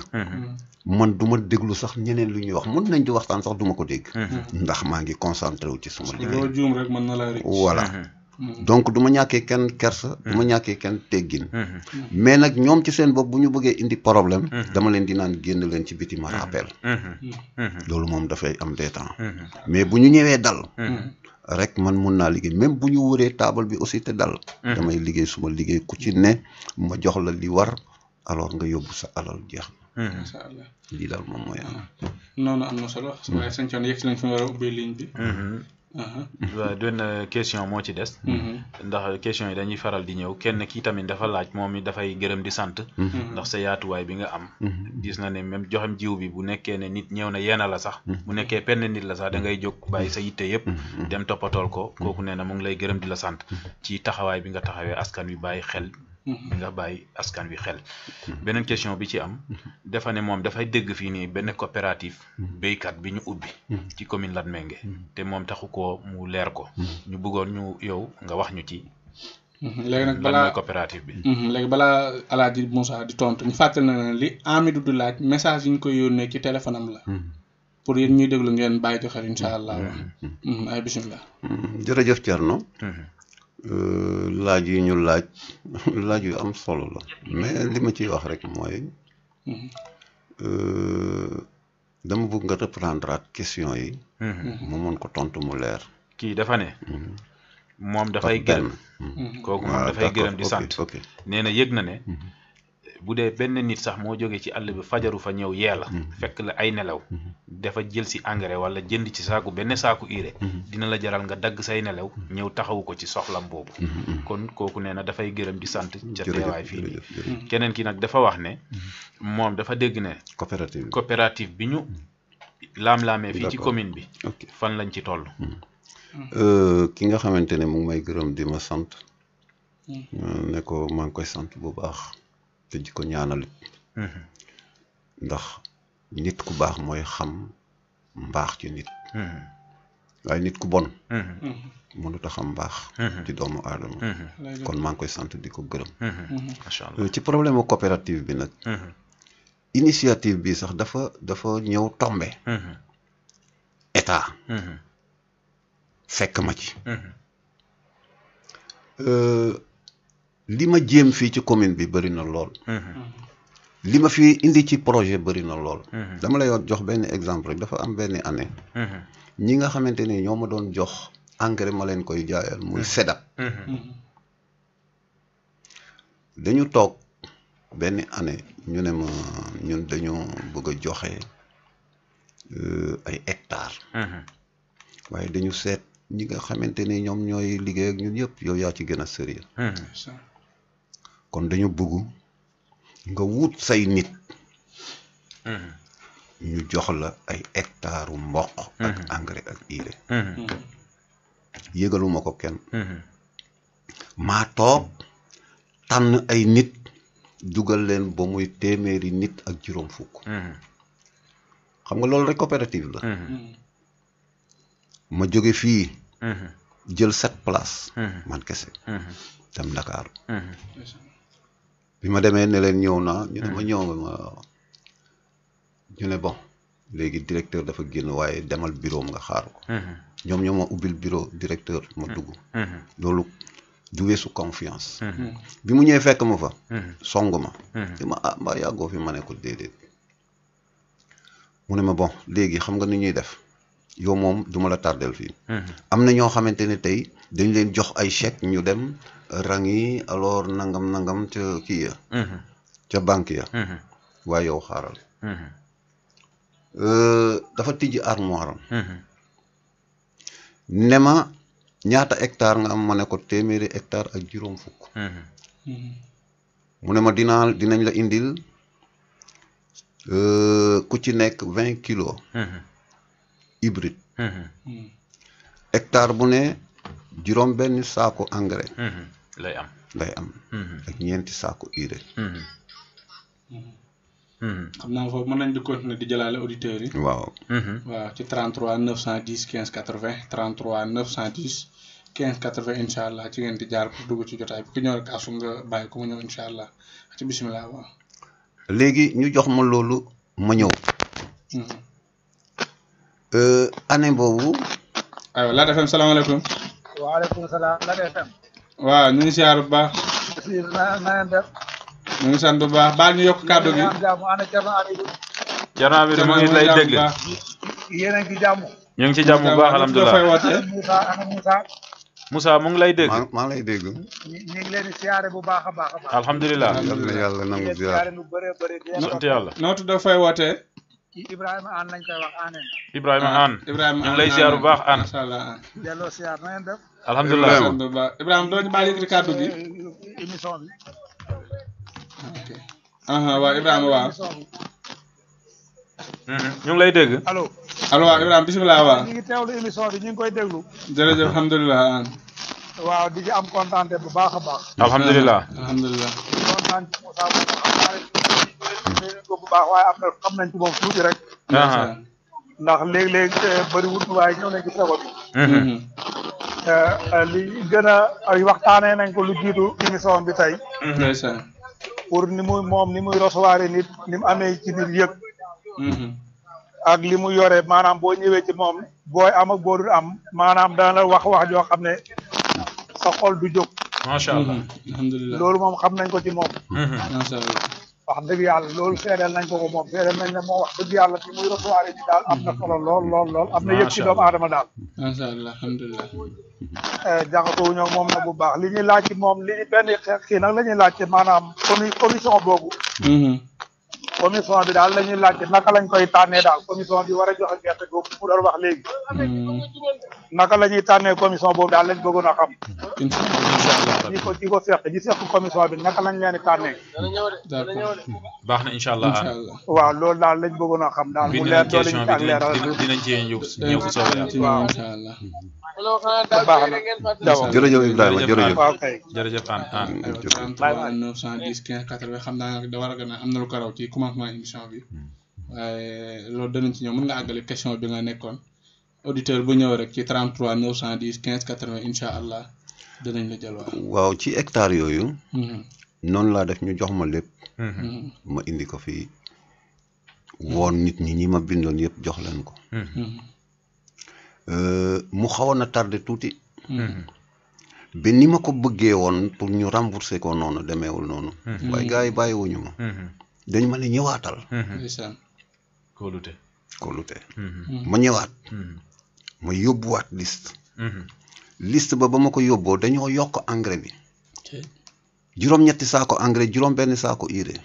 man du ma déglu sax ñeneen lu ñuy wax mun nañ di waxtaan sax du ma ko dégg. ndax maa ngi concentré wu ci suma liggéey. loo juum rek mën na laa rëcc. voilà. donc du ma ñàkkee kenn kersa. du ma ñàkkee kenn teggin. mais nag ñoom ci seen bopp bu ñu bëggee indi problème. dama leen di naan génn leen ci biti ma rappel. loolu moom dafay am des temps. mais bu ñu ñëwee dal. rek man mun naa liggéey même bu ñu wëree taabal bi aussi te dal. damay liggéey suma liggéey ku ci ne ma jox la li war alors nga yóbbu sa alal jeex na. incha allah lii daal moom mooy am. noonu am na solo. waaye sëñ Thione yegg si nañ fi mu war a ubbee ligne bi. waaw benn question moo ci des. ndax question yi dañuy faral di ñëw kenn kii tamit dafa laaj moom it dafay gërëm di sant. ndax sa yaatuwaay bi nga am. gis na ne même joxem jiw bi bu nekkee ne nit ñëw na yeena la sax. bu nekkee penn nit la sax da ngay jóg bàyyi sa yitte yëpp. dem toppatool ko kooku nee na mu ngi lay gërëm di la sant ci taxawaay bi nga taxawee askan wi bàyyi xel. nga bàyyi askan wi xel. beneen question bi ci am dafa ne moom dafay dégg fii nii benn coopérative béykat bi ñu ubbi ci commune Latmingué te moom taxu ko mu leer ko ñu bëggoon ñu yow nga wax ñu ci léegi nag balaa coopérative bi léegi balaa Alaaji Moussa di tontu ñu fàttali na li Amidou du laaj message yi ñu koy yónnee ci téléphone am la pour yéen ñuy déglu ngeen bàyyi ci xel incha allah ay bisimilah. jërëjëf Thierno. laaj yi ñu laaj yu am solo la mais li ma ciy wax rek mooy dama bëgg nga reprendre at question yi mu mën ko tontu mu leer. kii dafa ne moom dafay gërëm kooku moom dafay gërëm di sant nee na yëg na ne bu dee benn nit sax moo jógee ci àll bi fajaru fa ñëw yee la fekk la ay nelaw dafa jël si engrais wala jënd ci saaku benn saaku urée dina la jaral nga dagg say nelaw ñëw taxawu ko ci soxlam boobu kon kooku nee na dafay gërëm di sant ca teewaay fii nii keneen ki nag dafa wax ne moom dafa dégg ne coopérative bi ñu laam-laamee fii ci commune bi fan lañ ci toll ki nga xamante ne mu ngi may gërëm di ma sant ne ko maa ngi koy sant bu baax te di ko ñaanalit ndax nit ku baax mooy xam mbaax ci nit waaye nit ku bon mënut a xam mbaax ci doomu aadama kon maa ngi koy sant di ko gërëm macha allah ci problème coopérative bi nag initiative bi sax dafa ñëw tombe état fekk ma ci li ma jéem fii ci commune bi bëri na lool li ma fi indi ci projet bëri na lool dama lay jox benn exemple rek dafa am benn année ñi nga xamante ne ñoo ma doon jox engrais ma leen koy jaayal muy SEDAP dañu toog benn année ñu ne ma ñun dañu bëgg a joxe ay hectares waaye dañu seet ñi nga xamante ne ñoom ñooy liggéey ak ñun yëpp yow yaa ci gën a sérieux kon dañu bëgg nga wut say nit ñu jox la ay hectares mboq ak engrais ak urée yëgaluma ko kenn maa toog tànn ay nit dugal leen ba muy téeméeri nit ak juróom fukk xam nga loolu rek coopérative la ma jóge fii jël 7 places man kese dem Dakar bi ma demee ne leen ñëw naa ñu ne ma ñëw nga ma ñu ne bon léegi directeur dafa génn waaye demal bureau nga xaar ko ñoom ñoo ma ubbil bureau directeur ma dugg loolu du weesu confiance bi mu ñëwee fekk ma fa song ma di ma mbaa yàggoo fi ma ne ko déedéet mu ne ma bon léegi xam nga ni ñuy def yow moom duma la tardel fii am na ñoo xamante ne tey dañ leen jox ay chèque ñu dem rang yi alors nangam ca kii ya ca banque ya waaye yow xaaral dafa tijji armoire am ne ma ñaata hectare nga am ma ne ko téeméeri hectare ak juróom fukk mu ne ma dinañ la indil ku ci nekk 20 kilos hybride hectare bu ne juróom benn saako engrais lay am ak ñeenti saako urée xam naa foofu mën nañ di continuer di jëlaale auditeurs yi waaw ci 33 910 15 80 33 910 15 80 incha allah ci ngeen di jaar pour dugg ci jotaay bi ku ñëw rek asu nga bàyyi ko mu ñëw incha allah ci bisimilah waaw léegi ñu jox ma loolu ma ñëw année boobu aywa Lat FM salaamaaleykum waaleykum salaam Lat FM waaw ñu ngi siyaar bu baax na ngeen def ñu ngi sant bu baax baal ñu yokk kàddu gi Thierno Amidou mu ngi lay dégg yéen a ngi ci jàmm ñu ngi ci jàmm bu baax alhamdulilah Moussa mu ngi lay dégg maa ngi lay dégg ñu ngi leen di siyaare bu baax a baax alhamdulilah yàlla nangu ziar lu bëre bëri sant yàlla noo tudd fay wootee Ibrahima Aan lañ koy wax Aaneen. Ibrahima Aan. Ibrahima ñu ngi lay ziar bu baax Aan. macha allah Aan. delloo siyaar na ngeen def. alhamdulilah Ibrahima doo ñu bàyyi ci kàddu gi. émission bi. ok. waaw Ibrahima waaw. ñu ngi lay dégg. allo. allo waaw Ibrahima bisimilah waaw. ñu ngi teewlu émission bi ñu ngi koy déglu. jërëjëf alhamdulilah Aan. waaw di ci am kontaan bu baax a baax. alhamdulilah. alhamdulilah. kontaan ci Moussa moom xam naa ne ko bu baax waaye am na xam nañ ci moom tuuti rek. ndax léeg-léeg bëriwul waaye ñëw nañ ci teewal bi. li gën a ay waxtaanee nañ ko lu jiitu émission bi tey. ndeysaan. pour ni muy recevoir nit ni mu amee ci nit yëg. ak li mu yore maanaam boo ñëwee ci moom booy am ak boo dul am maanaam dana wax joo xam ne sa xol du jóg. macha allah. alhamdulilah loolu moom xam nañ ko ci moom. macha allah. wax dëgg yàlla loolu seedeel nañ ko moom seedeel nañ ne moom wax dëgg yàlla fi muy recevoir ni daal am na solo lool am na yëg ci doomu aadama daal. macha allah alhamdulilah. jaxasoo ñoo moom na bu baax li ñuy laaj ci moom li benn kii nag la ñuy laajte maanaam commission boobu. commission bi daal la ñuy laajte naka lañ koy tànnee daal commission bi war a joxe gerte googu mu doon wax léegi. naka la ñuy tànnee commission boobu daal lañ bëggoon a xam. incha allah ñi ko seq commission bi naka lañ leen di tànnee. d'accord. baax na incha allah. waaw loolu daal lañ bëggoon a xam daal mu leer doole ñu ak leeral dinañ ci ñëw fu soobee yàlla. waaw incha allah. baax na jërëjëf Ibrahima jërëjëf. waaw kay jërëjëf Aan. 33 910 15 80 xam naa nag da war a gën a am na lu ko raw ci commencement émission bi waaye loolu danañ ci ñëw mën nga àggale question bi nga nekkoon auditeur bu ñëw rek ci 33 910 15 80 incha allah danañ la jël waaw ci hectare yooyu. noonu laa def ñu jox ma lépp. ma indi ko fii woon nit ñi ma bindoon yëpp jox leen ko. mu xawoon a tardé tuuti. ba ni ma ko bëggee woon pour ñu rembourser ko noonu demeewul noonu. waaye gars yi bàyyiwuñu ma. dañ ma ne ñëwaatal. ndeysaan. kóolute. ma ñëwaat. ma yóbbuwaat liste. liste ba ma ko yóbboo dañoo yokk engrais bi. juróom-ñetti saako engrais juróom-benn saako urée.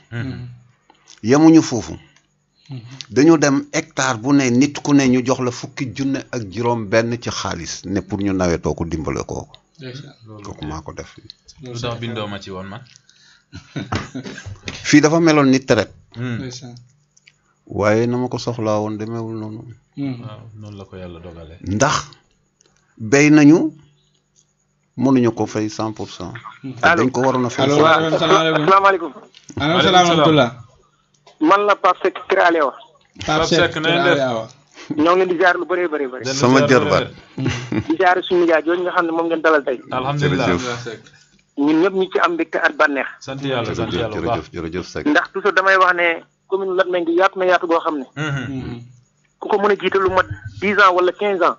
yemuñu foofu. dañu dem hectare bu ne nit ku ne ñu jox la 10,000 ak juróom-benn ci xaalis ne pour ñu nawetoo ko dimbale kooku. kooku maa ko def. lu tax bindoo ma ci woon man. fii dafa meloon ni traite. ndeysaan. waaye na ma ko soxlaa woon demeewul noonu. waaw noonu la ko yàlla dogalee. ndax béy nañu mënuñu ko fay 100%. dañ ko waroon a fay. allo asalaamaaleykum. aleykum salaam wa rahmatulah. man la Pape Seck Kër Aliawa. Pape Seck na ngeen def. ñoo ngi leen di ziar lu bëree bëri bëri. sama jarbaat. di ziar suñu nijaay jooju nga xam ne moom ngeen dalal tey. alhamdulilah ñun ñëpp ñu ci am mbégte ak bànneex. sant yàlla bu baax jërëjëf Seck. ndax toujours damay wax ne commune Latmingué yaatu na yaatu boo xam ne. ku ko mën a jiite lu mat 10 ans wala 15 ans.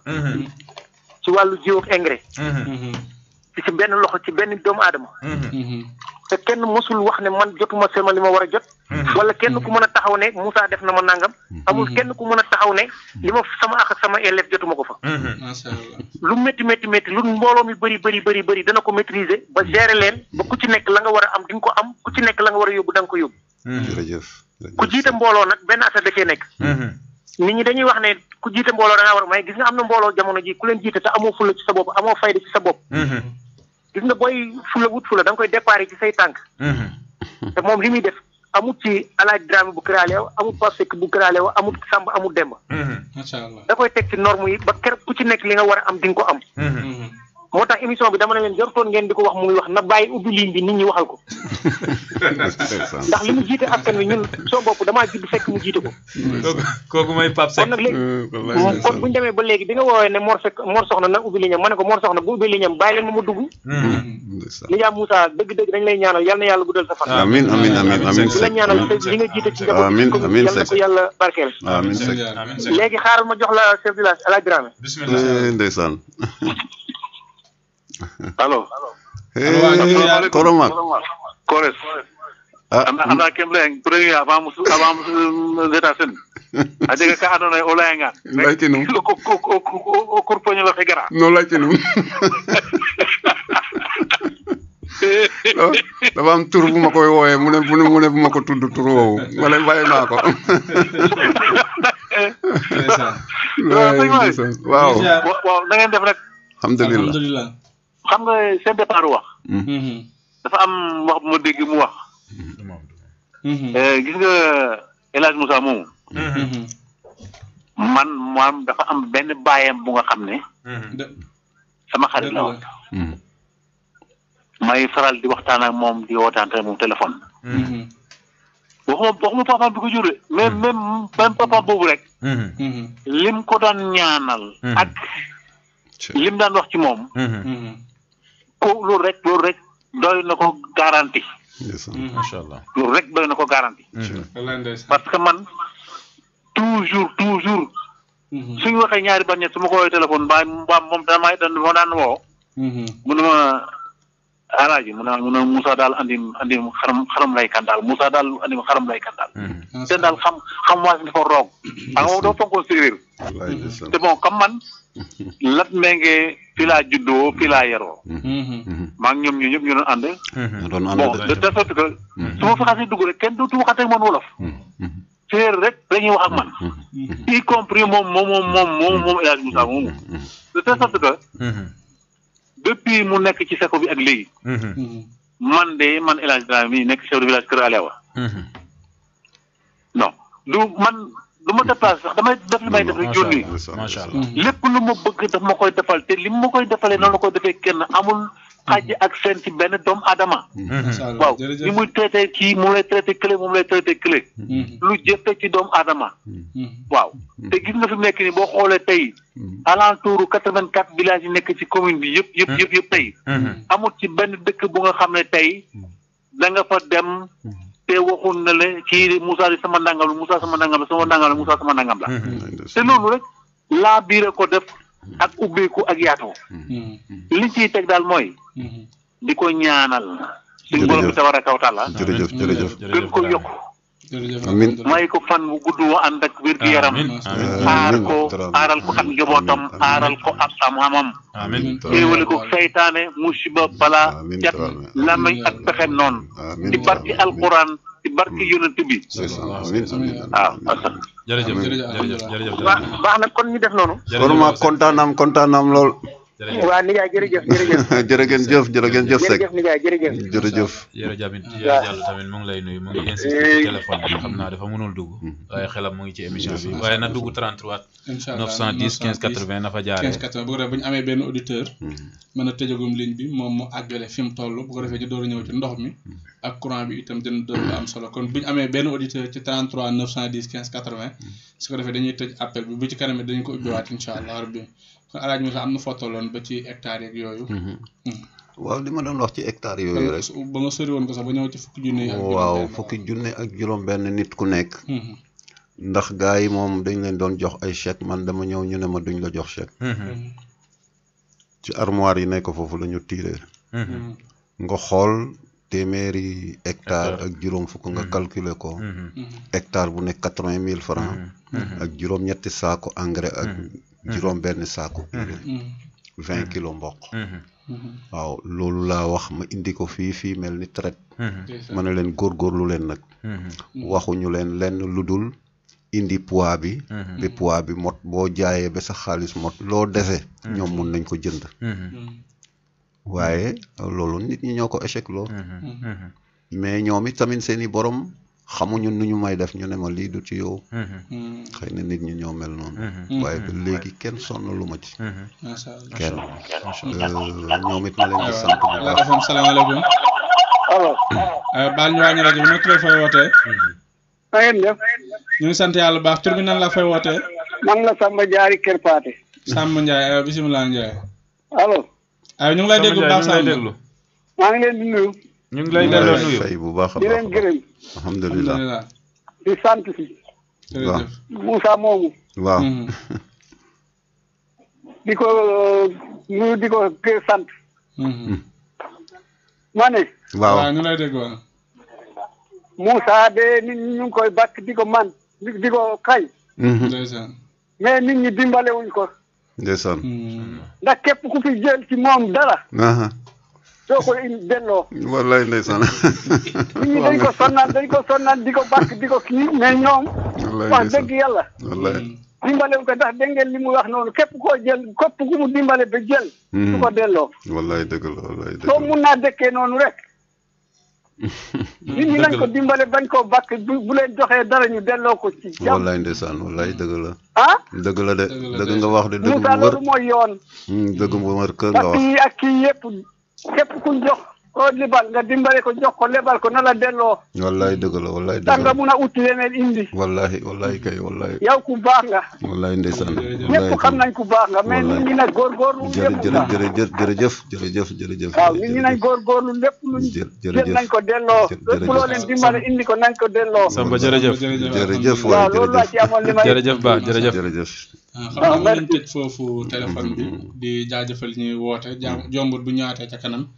ci wàllu jiw ak engrais. ci benn loxo ci benn doomu aadama. te kenn mosul wax ne man jotuma sama li ma war a jot. wala kenn ku mën a taxaw ne Moussa def na ma nangam. amul kenn ku mën a taxaw ne li ma sama ak sama élève jotuma ko fa. macha allah. lu métti lu mbooloo mi bëri dana ko maîtriser ba gérer leen ba ku ci nekk la nga war a am di nga ko am ku ci nekk la nga war a yóbbu da nga ko yóbbu. jërëjëf. ku jiite mbooloo nag benn affaire da cee nekk. nit ñi dañuy wax ne ku jiite mbooloo da ngaa war a may gis nga am na mbooloo jamono ji ku leen jiite te amoo fulla ci sa bopp amoo fayda ci sa bopp. gis nga booy fula wut fula da nga koy déparé ci say tànk. te moom li muy def amut ci Alaaji Dramé bu Kër Aliawa amut Pape Seck bu Kër Aliawa amut Samba amut Demba. macha allah. da koy teg ci norme yi ba keroog ku ci nekk li nga war a am di nga ko am. moo tax émission bi dama ne leen jarutoon ngeen di ko wax muy wax na bàyyi ubbi ligne bi nit ñi waxal ko. ndax li mu jiite askan wi ñun soo bopp damaa judd fekk mu jiite ko. kooku mooy Pape Seck. kon nag léegi kon bu ñu demee ba léegi bi nga woowee ne Mor Soxna na ubbi ligne am ma ne ko Mor Soxna bu ubbi ligne am bàyyi leen ma dugg. li yaa Moussa dëgg-dëgg dañ lay ñaanal yal na yàlla guddal sa fan. amiin di la ñaanal li nga jiite ci njaboot bi yal na ko yàlla barkeel. amiin Seck. léegi xaaral ma jox la chef village Alaaji Dramé. bismillah ndeysaan. allo. Koromak. Kores. anda kemle premier avant l'état sen. Adega ka adona o laynga. Laykinu. Ko kurpoño la fegara. No laykinu. dafa am tur bu ma koy wooyee mu ne bu ma ko tudd tur woowu wala bàyyi naa ko. waaw waaw na ngeen def rek. alhamdulilah. xam nga seen départ wax. dafa am wax bu ma dégg mu wax. gis nga El Hadj Moussa moomu. man dafa am benn baayam bu nga xam ne. sama xarit la woon. may faral di waxtaan ak moom di wootaante moom téléphone. waxuma papa bi ko jur de mais même papa boobu rek. lim ko daan ñaanal. ak lim daan wax ci moom. ko loolu rek doy na ko garanti. macha allah loolu rek doy na ko garanti. parce que man toujours suñu waxee ñaari ban ñett su ma ko woowee téléphone mbaa moom moo daan woo. mu ne ma alaaji mu ne Moussa daal andi xaram laykan daal Moussa daal andi xaram laykan daal. te daal xam waa si dafa roog. xam nga doo fonkoon séeréer. te bon comme man. Latmingué fii laa juddoo fii laa yaroo. maa ngi ñoom ñëpp ñu doon ànd. bon de telle sorte que. su ma fa xasee dugg rek kenn dootu waxatee man wolof. séeréer rek dañuy wax ak man. y compris moom El Hadj Moussa moomu. de telle sorte que. depuis mu nekk ci seko bi ak léegi. man El Hadj Dramé mi nekk chef de village Kër Alewa. non du ma déplacé sax damay def li may def rek yónni. macha allah lépp lu ma bëgg daf ma koy defal te li ma koy defalee noonu la koy defee kenn amul xaaj ak seen ci benn doomu aadama. waaw ni muy traité kii moom lay traité clé moom lay traité clé. lu jëfe ci doomu aadama. waaw te gis nga fi mu nekk nii boo xoolee tey alentouru 84 villages yi nekk ci commune bi yëpp tey. amul ci benn dëkk bu nga xam ne tey da nga fa dem. te waxul na le kii Moussa di sama nangam la Moussa sama nangam la sama nangam la Moussa sama nangam la. te loolu rek laa biire ko def ak ubbeeku ak yaatu. li ciy teg daal mooy. di ko ñaanal. suñu borom bi tabaraka wa taala. jërëjëf gën ko yokk. amiin may ko fan bu gudd wa ànd ak wér gu yaram. aaral ko ak njabootam aaral ko ak am-amam. téewale ko saytaane musiba balaa cat lamañ ak pexem noonu. ci barki alquran ci barki yonent bi. waaw. jërëjëf. baax na kon ñu def noonu. vraiment kontaan naam lool. waa nijaay jërëjëf. jërëjëf Seck nijaay jërëjëf. jërëjëf tamit mu ngi lay nuyu mu ngi insisté ci téléphone bi xam naa dafa mënul dugg waaye xelam mu ngi ci émission bi waaye na dugg 33 910 15 80 na fa jaaree 15 80 bu ko defee bu ñu amee benn auditeur mën a tëjagum ligne bi moom mu àggale fi mu toll bu ko defee ñu door a ñëw ci ndox mi ak courant bi itam dina doon lu am solo kon bu ñu amee benn auditeur ci 33 910 15 80 su ko defee dañuy tëj appel bi bu ci kanam dañu ko ubbiwaat incha allah rabbi kon El Hadj Moussa am na foo tolloon ba ci hectares yeeg yooyu. waaw li ma doon wax ci hectares yooyu rek. ba nga sori woon ko sax ba ñëw ci fukki junne ak waaw fukki junne ak juróom-benn nit ku nekk. ndax gars yi moom dañ leen doon jox ay chèque man dama ñëw ñu ne ma duñ la jox chèque. ci armoire yi nekk foofu la ñu tiiree. nga xool téeméeri hectare ak juróom fukk nga calculer ko. hectare bu nekk 80 000 francs. ak juróom-ñetti saako engrais ak. juróom benn saako urée 20 kilos mboq. waaw loolu laa wax ma indi ko fii mel ni traite. ma ne leen góorgóorlu leen nag. waxuñu leen lenn lu dul indi poids bi. ba poids bi mot boo jaayee ba sa xaalis mot loo dese. ñoom mun nañ ko jënd. waaye loolu nit ñi ñoo ko échec loo. mais ñoom it tamit seeni borom. xamuñu nu ñu may def ñu ne ma lii du ci yow. xëy na nit ñi ñoo mel noonu. waaye ba léegi kenn sonn lu ma ci. macha allah kenn ñoom it ma leen di sant bu baax. FM salaamaaleykum. allo. baal ñu wàññi rajo bi nag la fay wootee. na ngeen def. ñu ngi sant yàlla bu baax tur bi nan la fay wootee. man la Samba Diary Kër Paate. Samba Ndiaye bisimilah Ndiaye. allo. ñu ngi lay déglu bu baax Samba. maa ngi leen di nuyu. ñu ngi lay delloo nuyu fay bu baax a di baax leen gërëm. alhamdulilah di sant si. waaw Moussa moomu. waaw. di ko nuyu di ko sant. ma ne. waaw ñu lay dégg waaw. Moussa de nit ñi ñu ngi koy bakk di ko man di ko kay. ndeysaan. mais nit ñi dimbale wuñ ko. ndeysaan. ndax képp ku fi jël ci moom dara. soo ko delloo. wallaay ndeysaan. nit ñi dañ ko sonnal di ko bakk di ko kii mais ñoom. wax dëgg yàlla. wallaay. dimbale ko ndax dégg ngeen li mu wax noonu képp koo jël képp ku mu dimbale ba jël. su ko delloo. wallaay dëgg la wallaay dëgg soo mun naa dëkkee noonu rek. nit ñi nañ ko dimbale bañ koo bakk bu leen joxee dara ñu delloo ko ci. jàmm wallaay ndeysaan wallaay dëgg la. ah. dëgg la de dëgg nga wax de. dëgg bu Moussa loolu mooy yoon. dëgg bu wër kër nga wax. kii ak kii yëpp képp ku jox koo lebal nga dimbale ko jox ko lebal ko na la delloo. wallaay dëgg la wallaay dëgg tax la nga mun a uti yeneen indi. wallaay wallaay kay wallaay. yow ku baax nga. wallaay ndeysaan. ñëpp xam nañ ku baax nga mais nit ñi nag góorgóorlu. jërëjëf. waaw nit ñi nañ góorgóorlu lépp luñ jël nañ ko delloo. lépp loo leen dimbale indi ko nañ ko delloo. Samba jërëjëf. jërëjëf waaw loolu laa ci amoon li ma. jërëjëf Ba jërëjëf. xam naa mën nañ tëj foofu téléphone bi di jaajëfal ñuy woote jombut bu ñëwaatee ca kanam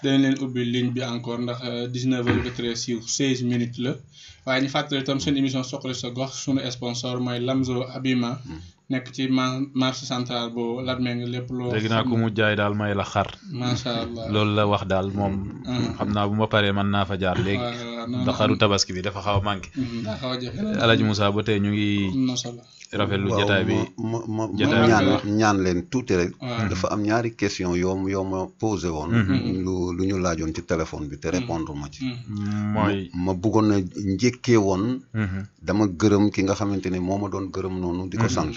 danañ leen ubbi ligne bi encore ndax 19h13 16 minutes la waaye ñu fàttali itam seen émission Suxali sa gox sunu sponsor mooy Lamzo Habillement nekk ci marché central bu Latmingué lépp loo léegi naa ko mu jaay daal may la xar macha allah loolu la wax daal moom xam naa bu ma paree mën naa fa jaar léegi ndax xaru tabaski bi dafa xaw a manqué Alaaji Moussa ba tey ñu ngi rafetlu jotaay bi ma ñaan leen tuuti rek dafa am ñaari question yoo ma posé woon lu ñu laajoon ci téléphone bi te répondre ma ci mooy ma bëggoon na njëkkee woon dama gërëm ki nga xamante ne moo ma doon gërëm noonu di ko sant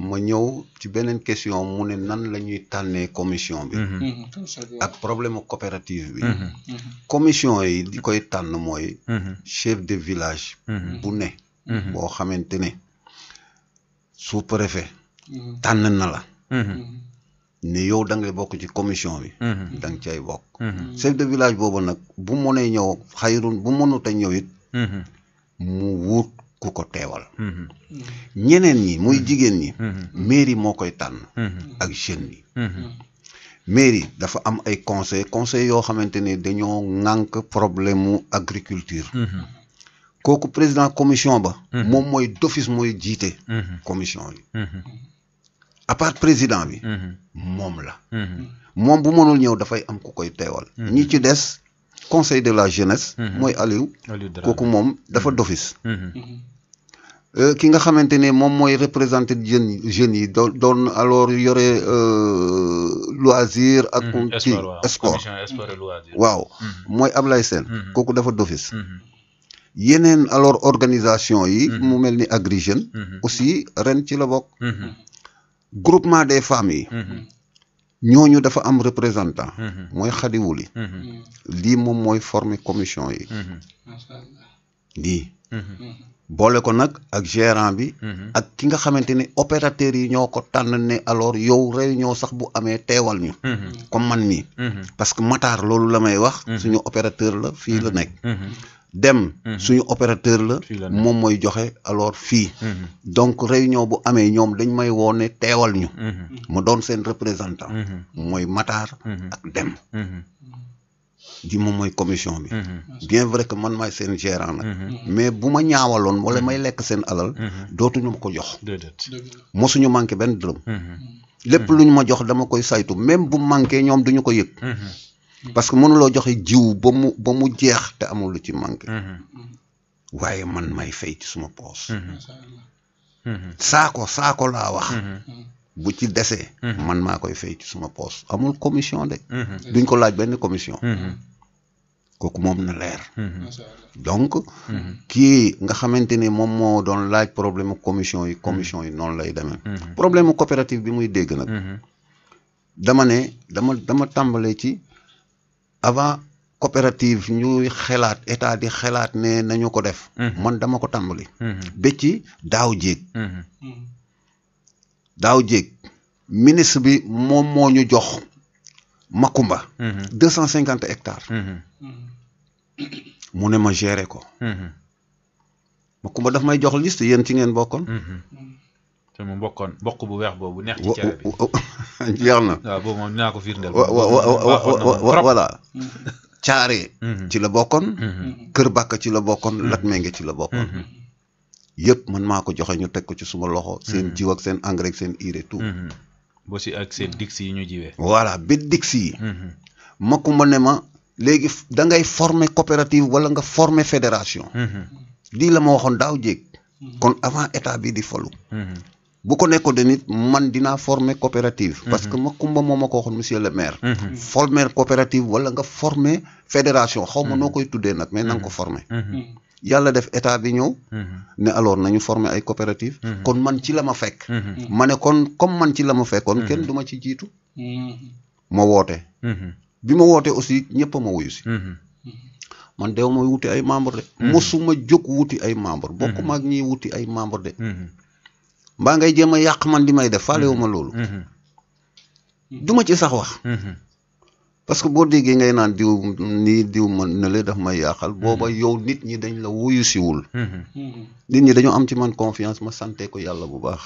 ma ñëw ci beneen question mu ne nan la ñuy tànnee commission bi ak problème coopérative bi commission yi di koy tànn mooy chef de village bu ne boo xamante ne sous-préfet tànn na la ne yow da ngay bokk ci commission bi da nga cay bokk chef de village boobu nag bu mënee ñëw xayrun bu mënut a ñëw it mu wut ku ko teewal ñeneen ñi muy jigéen ñi mairie moo koy tànn ak jeunes yi mairie dafa am ay conseil yoo xamante ne dañoo ŋànk problème mu agriculture kooku président commission ba moom mooy d'office mooy jiite commission bi à part président bi moom la moom bu mënul ñëw dafay am ku koy teewal ñi ci des conseil de la jeunesse mooy Aliou kooku moom dafa d'office ki nga xamante ne moom mooy représenté jeunes yi doon alors yore loisir ak ci sport waaw mooy Ablaye Sène kooku dafa d'office yeneen alors organisation yi mu mel ni Agri Jeunes aussi ren ci la bokk groupement des femmes yi ñooñu dafa am représentant mooy xadiwuli lii moom mooy former commission yi lii boole ko nag ak gérant bi ak ki nga xamante ne opérateurs yi ñoo ko tànn ne alors yow réunion sax bu amee teewal ñu comme man nii parce que Matar loolu la may wax suñu opérateur la fii la nekk dem suñu opérateur la moom mooy joxe alors fii donc réunion bu amee ñoom dañ may woone teewal ñu mu doon seen représentant mooy Matar ak dem di moom mooy commission bi bien vrai que man maay seen gérant nag mais bu ma ñaawaloon wala may lekk seen alal dootuñu ma ko jox mosuñu manqué benn dërëm lépp lu ñu ma jox dama koy saytu même bu manqué ñoom duñu ko yëg parce que mënuloo joxe jiw ba mu jeex te amul lu ci manqué waaye man may fay ci suma poos saako laa wax bu ci desee man maa koy fay ci suma poos amul commission de duñ ko laaj benn commission kooku moom na leer donc kii nga xamante ne moom moo doon laaj problème commission yi noonu lay demee problème coopérative bi muy dégg nag dama tàmbalee ci avant coopérative ñuy xelaat état di xelaat ne nañu ko def man dama ko tàmbali ba ci daaw jéeg ministre bi moom moo ñu jox Makumba 250 hectares mu ne ma gérer ko Makumba daf may jox liste yéen ci ngeen bokkoon te mu bokk bu weex boobu neex ci cere bi jeex na waaw boobu moom dinaa ko firndeel voilà caare ci la bokkoon Kër Bàkk ci la bokkoon Latmingué ci la bokkoon yëpp man maa ko joxe ñu teg ko ci suma loxo seen jiw ak seen engrais seen urée tout bo si ak seen dix yi ñu jiwee voilà bi dix yi Makumba ne ma léegi da ngay former coopérative wala nga former fédération lii la ma waxoon daaw jéeg kon avant état bi di falu bu ko nekkoon de nit man dinaa former coopérative. parce que ma kumba moo ma ko waxoon monsieur le maire. former coopérative wala nga former fédération xaw ma noo koy tuddee nag mais na nga ko former. yàlla def état bi ñëw. ne alors nañu former ay coopérative. kon man ci la ma fekk. ma ne kon comme man ci la ma fekkoon kenn du ma ci jiitu. ma woote. bi ma wootee aussi ñëpp a ma wuyu si. man dew ma wuti ay membre de. mosuma jóg wuti ay membre bokkuma ak ñiy wuti ay membre de. mbaa ngay jéem a yàq man di may def faalewu ma loolu. duma ci sax wax. parce que boo déggee ngay naan diw nii diw man ne la daf may yàqal booba yow nit ñi dañ la wuyu siwul. nit ñi dañoo am ci man confiance ma sante ko yàlla bu baax.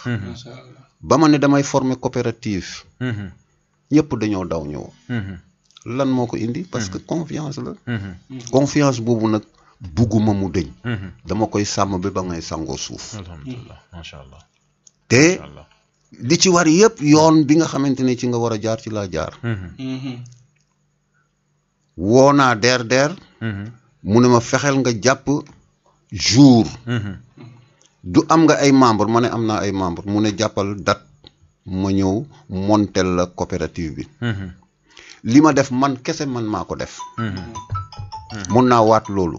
ba ma ne damay former coopérative. ñëpp dañoo daw ñëw. lan moo ko indi parce que confiance la. confiance boobu nag bugguma mu dëñ. dama koy sàmm ba ba ngay sangoo suuf. alhamdulilah macha allah. te li ci war yëpp yoon bi nga xamante ne ci nga war a jaar ci laa jaar. woo naa der. mu ne ma fexeel nga jàpp jour. du am nga ay membre ma ne am naa ay membre mu ne jàppal date ma ñëw montel la coopérative bi. li ma def man kese man maa ko def. mun naa waat loolu.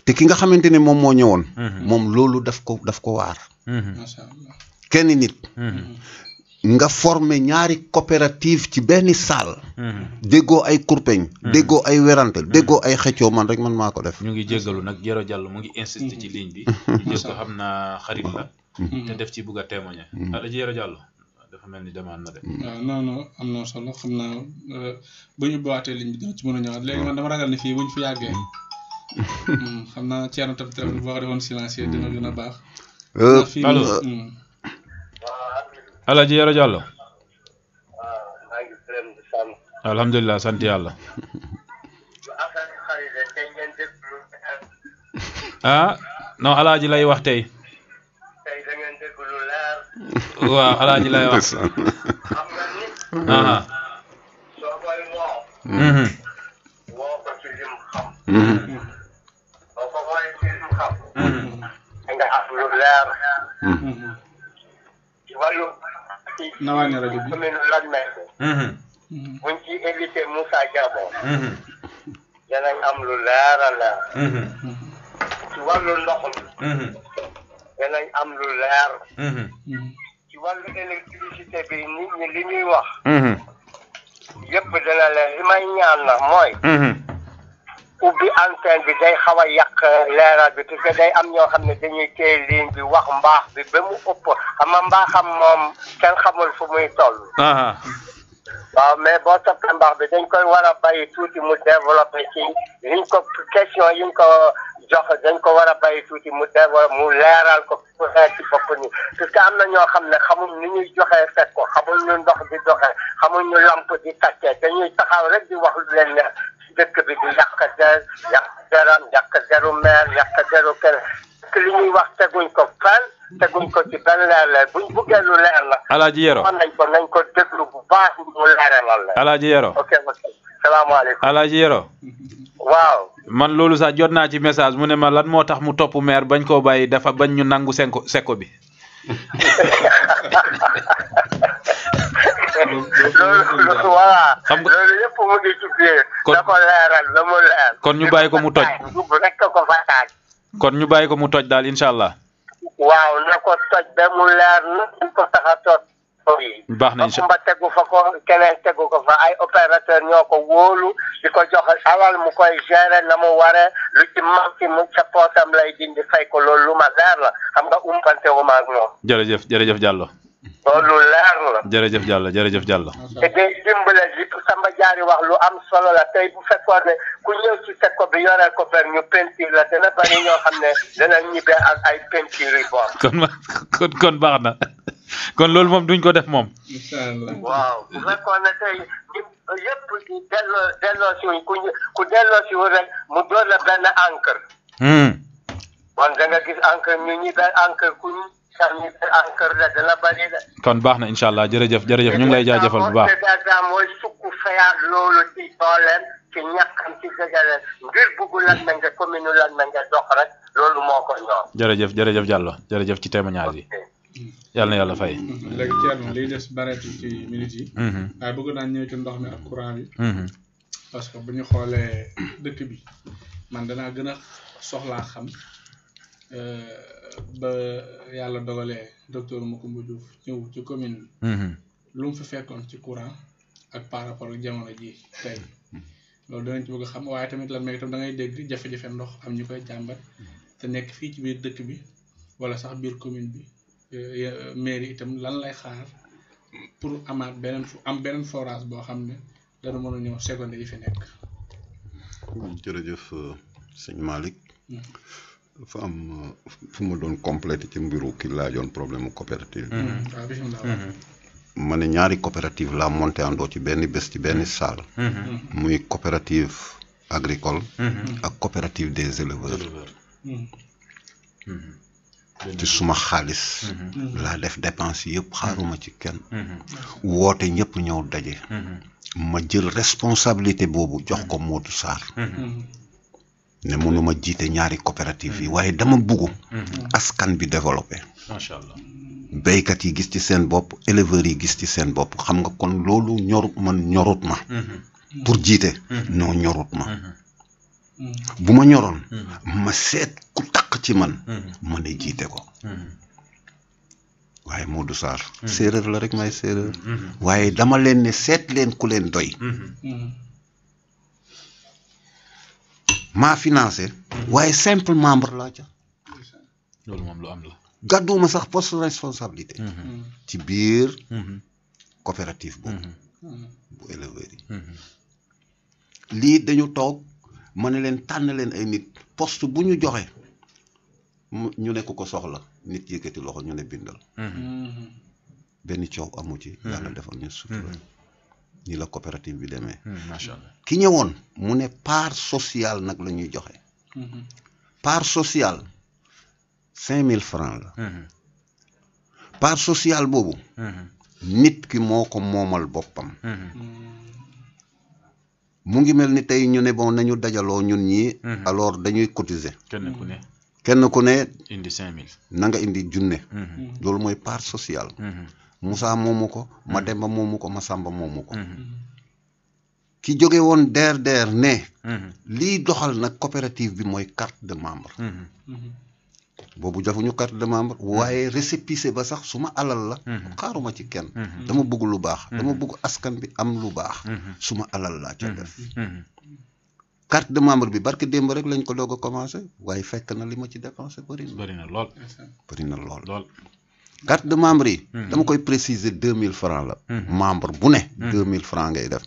te ki nga xamante ne moom moo ñëwoon. moom loolu daf ko waar. kenn nit. nga former ñaari coopérative ci benn salle. déggoo ay kurpeñ. déggoo ay werante déggoo ay xëccoo man rek man maa ko def. ñu ngi jéggalu nag Yoro Diallo mu ngi insister ci ligne bi. ñu jël ko xam naa xarit la. te def ci bugg a témoigner. Alaaji Yoro Diallo dafa mel ni demande na de. waaw non am na solo xam naa bu ñu bootee ligne bi dina ci mën a ñëwaat léegi man dama ragal ni fii bu ñu fi yàggee. xam naa Thierno tam boo ko defoon silencieux dina gën a baax. allo. Alaaji Yoro Diallo. alhamdulilah sant yàlla. ah non Alaaji lay wax tey. waaw Alaaji lay wax. nawaani rajo bi. buñ ci invité Moussa Diabo. danañ am lu leer a leer. ci wàllu ndox mi. danañ am lu leer. ci wàllu électricité bi nit ñi li ñuy wax. yëpp dana leen li may ñaan na mooy. ubbi antenne bi day xaw a yàq leeral bi parce que day am ñoo xam ne dañuy téye ligne bi wax mbaax bi ba mu ëpp xam nga mbaaxam moom kenn xamul fu muy toll. waaw mais boo toppee mbaax bi dañ koy war a bàyyi tuuti mu développé ci liñ ko question yi ñu ko jox dañ ko war a bàyyi tuuti mu développé mu leeral ko ci bopp ni parce que am na ñoo xam ne xamuñ ni ñuy joxee fekk ko xamuñ ñu ndox di doxee xamuñ ñu lamp di tàccee dañuy taxaw rek di wax lu leen neex dëkk bi di yàq deram yàq deru maire yàq deru kenn li ñuy wax teguñ ko fenn teguñ ko ci benn leer buñ buggee lu leer la. Alaaji Yoro nañ ko déglu bu baax mu leeralal la. Alaaji Yoro. ok salaamaaleykum. Alaaji Yoro. waaw. man loolu sax jot naa ci message mu ne ma lan moo tax mu topp maire bañ koo bàyyi dafa bañ ñu nangu seko bi. loolu voilà. xam nga loolu yëpp mu ngi ci biir. da ko leeral la mu leer. kon ñu bàyyi ko mu toj. rek ko fa taaj. kon ñu bàyyi ko mu toj daal incha allah. waaw na ko toj ba mu leer na ko tax a toj. baax na incha allah tegu fa ko keneen tegu ko fa ay opérateur ñoo ko wóolu di ko jox alal mu koy gérer na mu waree lu ci manqué mu ca poosam lay dindi fay ko loolu lu ma leer la xam nga umpante wu ma ak moom. jërëjëf Diallo. loolu leer la. jërëjëf Diallo. te day dimbale li Samba Diarry wax lu am solo la tey bu fekkoon ne ku ñëw ci sekko bi yoreel ko per ñu peinture la dana bari ñoo xam ne dana ñibbee ak ay peinture yu bon. kon baax na kon loolu moom duñ ko def moom. waaw bu fekkoon ne tey yëpp di delloo si wuñ ku delloo si wuñ rek mu doon la benn encre. kon da nga gis encre ñu ñibbee encre ku ñu. kon baax na incha allah jërëjëf ñu ngi lay jaajëfal bu baax. mooy sukk fayaat loolu ci dooleem ci ñàkkam ci dëgale ngir bugg Latmingué commune Latmingué dox rek loolu moo ko ñor. jërëjëf Diallo jërëjëf ci témoignage yi. yàlla na yàlla fay. léegi Thierno liy des bareetul ci minutes yi. waaye bëgg naa ñëw ci ndox mi ak courant bi. parce que bu ñu xoolee dëkk bi man danaa gën a soxlaa xam ba yàlla dogalee docteur Macoumba Diouf ñëw ci commune bi. lu mu fi fekkoon ci courant ak par rapport ak jamono ji tey loolu danañ ci bëgg a xam waaye tamit lan may itam da ngay dégg jafe-jafe ndox am ñu koy jàmbat te nekk fii ci biir dëkk bi wala sax biir commune bi mairie itam lan lay xaar pour amaat beneen forage boo xam ne dana mën a ñëw seconde yi fi nekk. jërëjëf sëñ Malick. dafa am fu ma doon complété ci mbiru ki laajoon problème mu coopérative. waaw bisimilah. ma ne ñaari coopérative la monté andoo ci benn bés ci benn salle. muy coopérative agricole. ak coopérative des éleveurs. ci suma xaalis. laa def dépense yëpp xaaruma ci kenn. woote ñëpp ñëw daje. ma jël responsabilité boobu jox ko Modou Sarr. ne mënuma jiite ñaari coopérative yi waaye dama bugg. askan bi développé. macha allah. béykat yi gis ci seen bopp éleveurs yi gis ci seen bopp xam nga kon loolu ñorut ma. pour jiite. non ñorut ma. bu ma ñoroon. ma seet ku takk ci man. ma ne jiite ko. waaye Modou Sarr. séeréer la rek may séeréer. waaye dama leen ne seet leen ku leen doy. maa financé. waaye simple membre laa ca. loolu moom lu am la. gàdduma sax poste responsabilité. ci biir. coopérative boobu. bu éleveurs yi. lii dañu toog ma ne leen tànn leen ay nit poste bu ñu joxe ñu ne ko soxla nit yëkkati loxo ñu ne bindal. benn coow amu ci. yàlla defal ñu sutura. ni la coopérative bi demee. macha allah ki ñëwoon mu ne part sociale nag la ñuy joxe. part sociale 5000 francs la. part sociale boobu. nit ki moo ko moomal boppam. mu ngi mel ni tey ñu ne bon nañu dajaloo ñun ñii. alors dañuy cotiser. kenn ku ne. indi 5000. na nga indi junne. loolu mooy part sociale. Moussa moomu ko. Mademba moomu ko Masamba moomu ko. ki jóge woon DER ne. lii doxal nag coopérative bi mooy carte de membre. boobu jafuñu carte de membre waaye récépissé ba sax suma alal la. xaaruma ci kenn. dama bëgg lu baax. dama bëgg askan bi am lu baax. suma alal laa ca def. carte de membre bi barke démb rek lañ ko doog a commencé waaye fekk na li ma ci dépensé bëri na lool. bëri na lool. carte de membre yi. dama koy préciser 2000 francs la. membre bu ne. 2000 francs ngay def.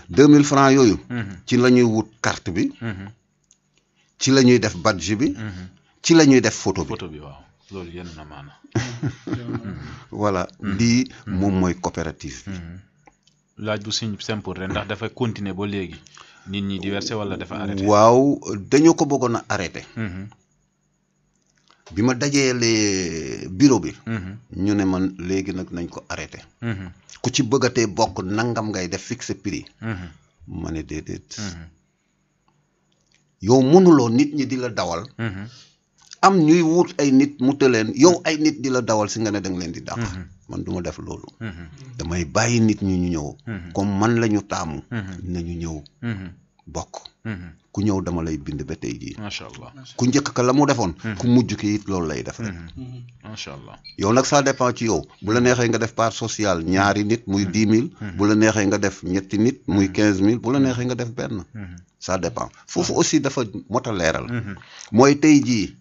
2000 francs yooyu. ci la ñuy wut carte bi. ci la ñuy def badge bi. ci la ñuy def photo bi waaw loolu yenn na maana. voilà lii moom mooy coopérative bi. laaj bu suñ simple ren ndax dafa continuer ba léegi nit ñi di verser wala dafa arrêté. waaw dañoo ko bëggoon a arrêté. bi ma dajeelee bureau bi. ñu ne man léegi nag nañ ko arrêté. ku ci bëggatee bokk nangam ngay def fixe prix. ma ne déedéet. yow mënuloo nit ñi di la dawal. am ñuy wut ay nit mu tëleen yow ay nit di la dawal si nga ne danga leen di dàq. man duma def loolu. damay bàyyi nit ñi ñu ñëw. comme man la ñu taamu. nañu ñëw. bokk. ku ñëw dama lay bind ba tey jii. macha allah ku njëkk ka la mu defoon. ku mujj ki it loolu lay def rek. macha allah yow nag ça dépend ci yow bu la neexee nga def part sociale ñaari nit muy 10 000. bu la neexee nga def ñetti nit muy 15 000 bu la neexee nga def benn. ça dépend foofu aussi dafa mot a leeral. mooy tey jii.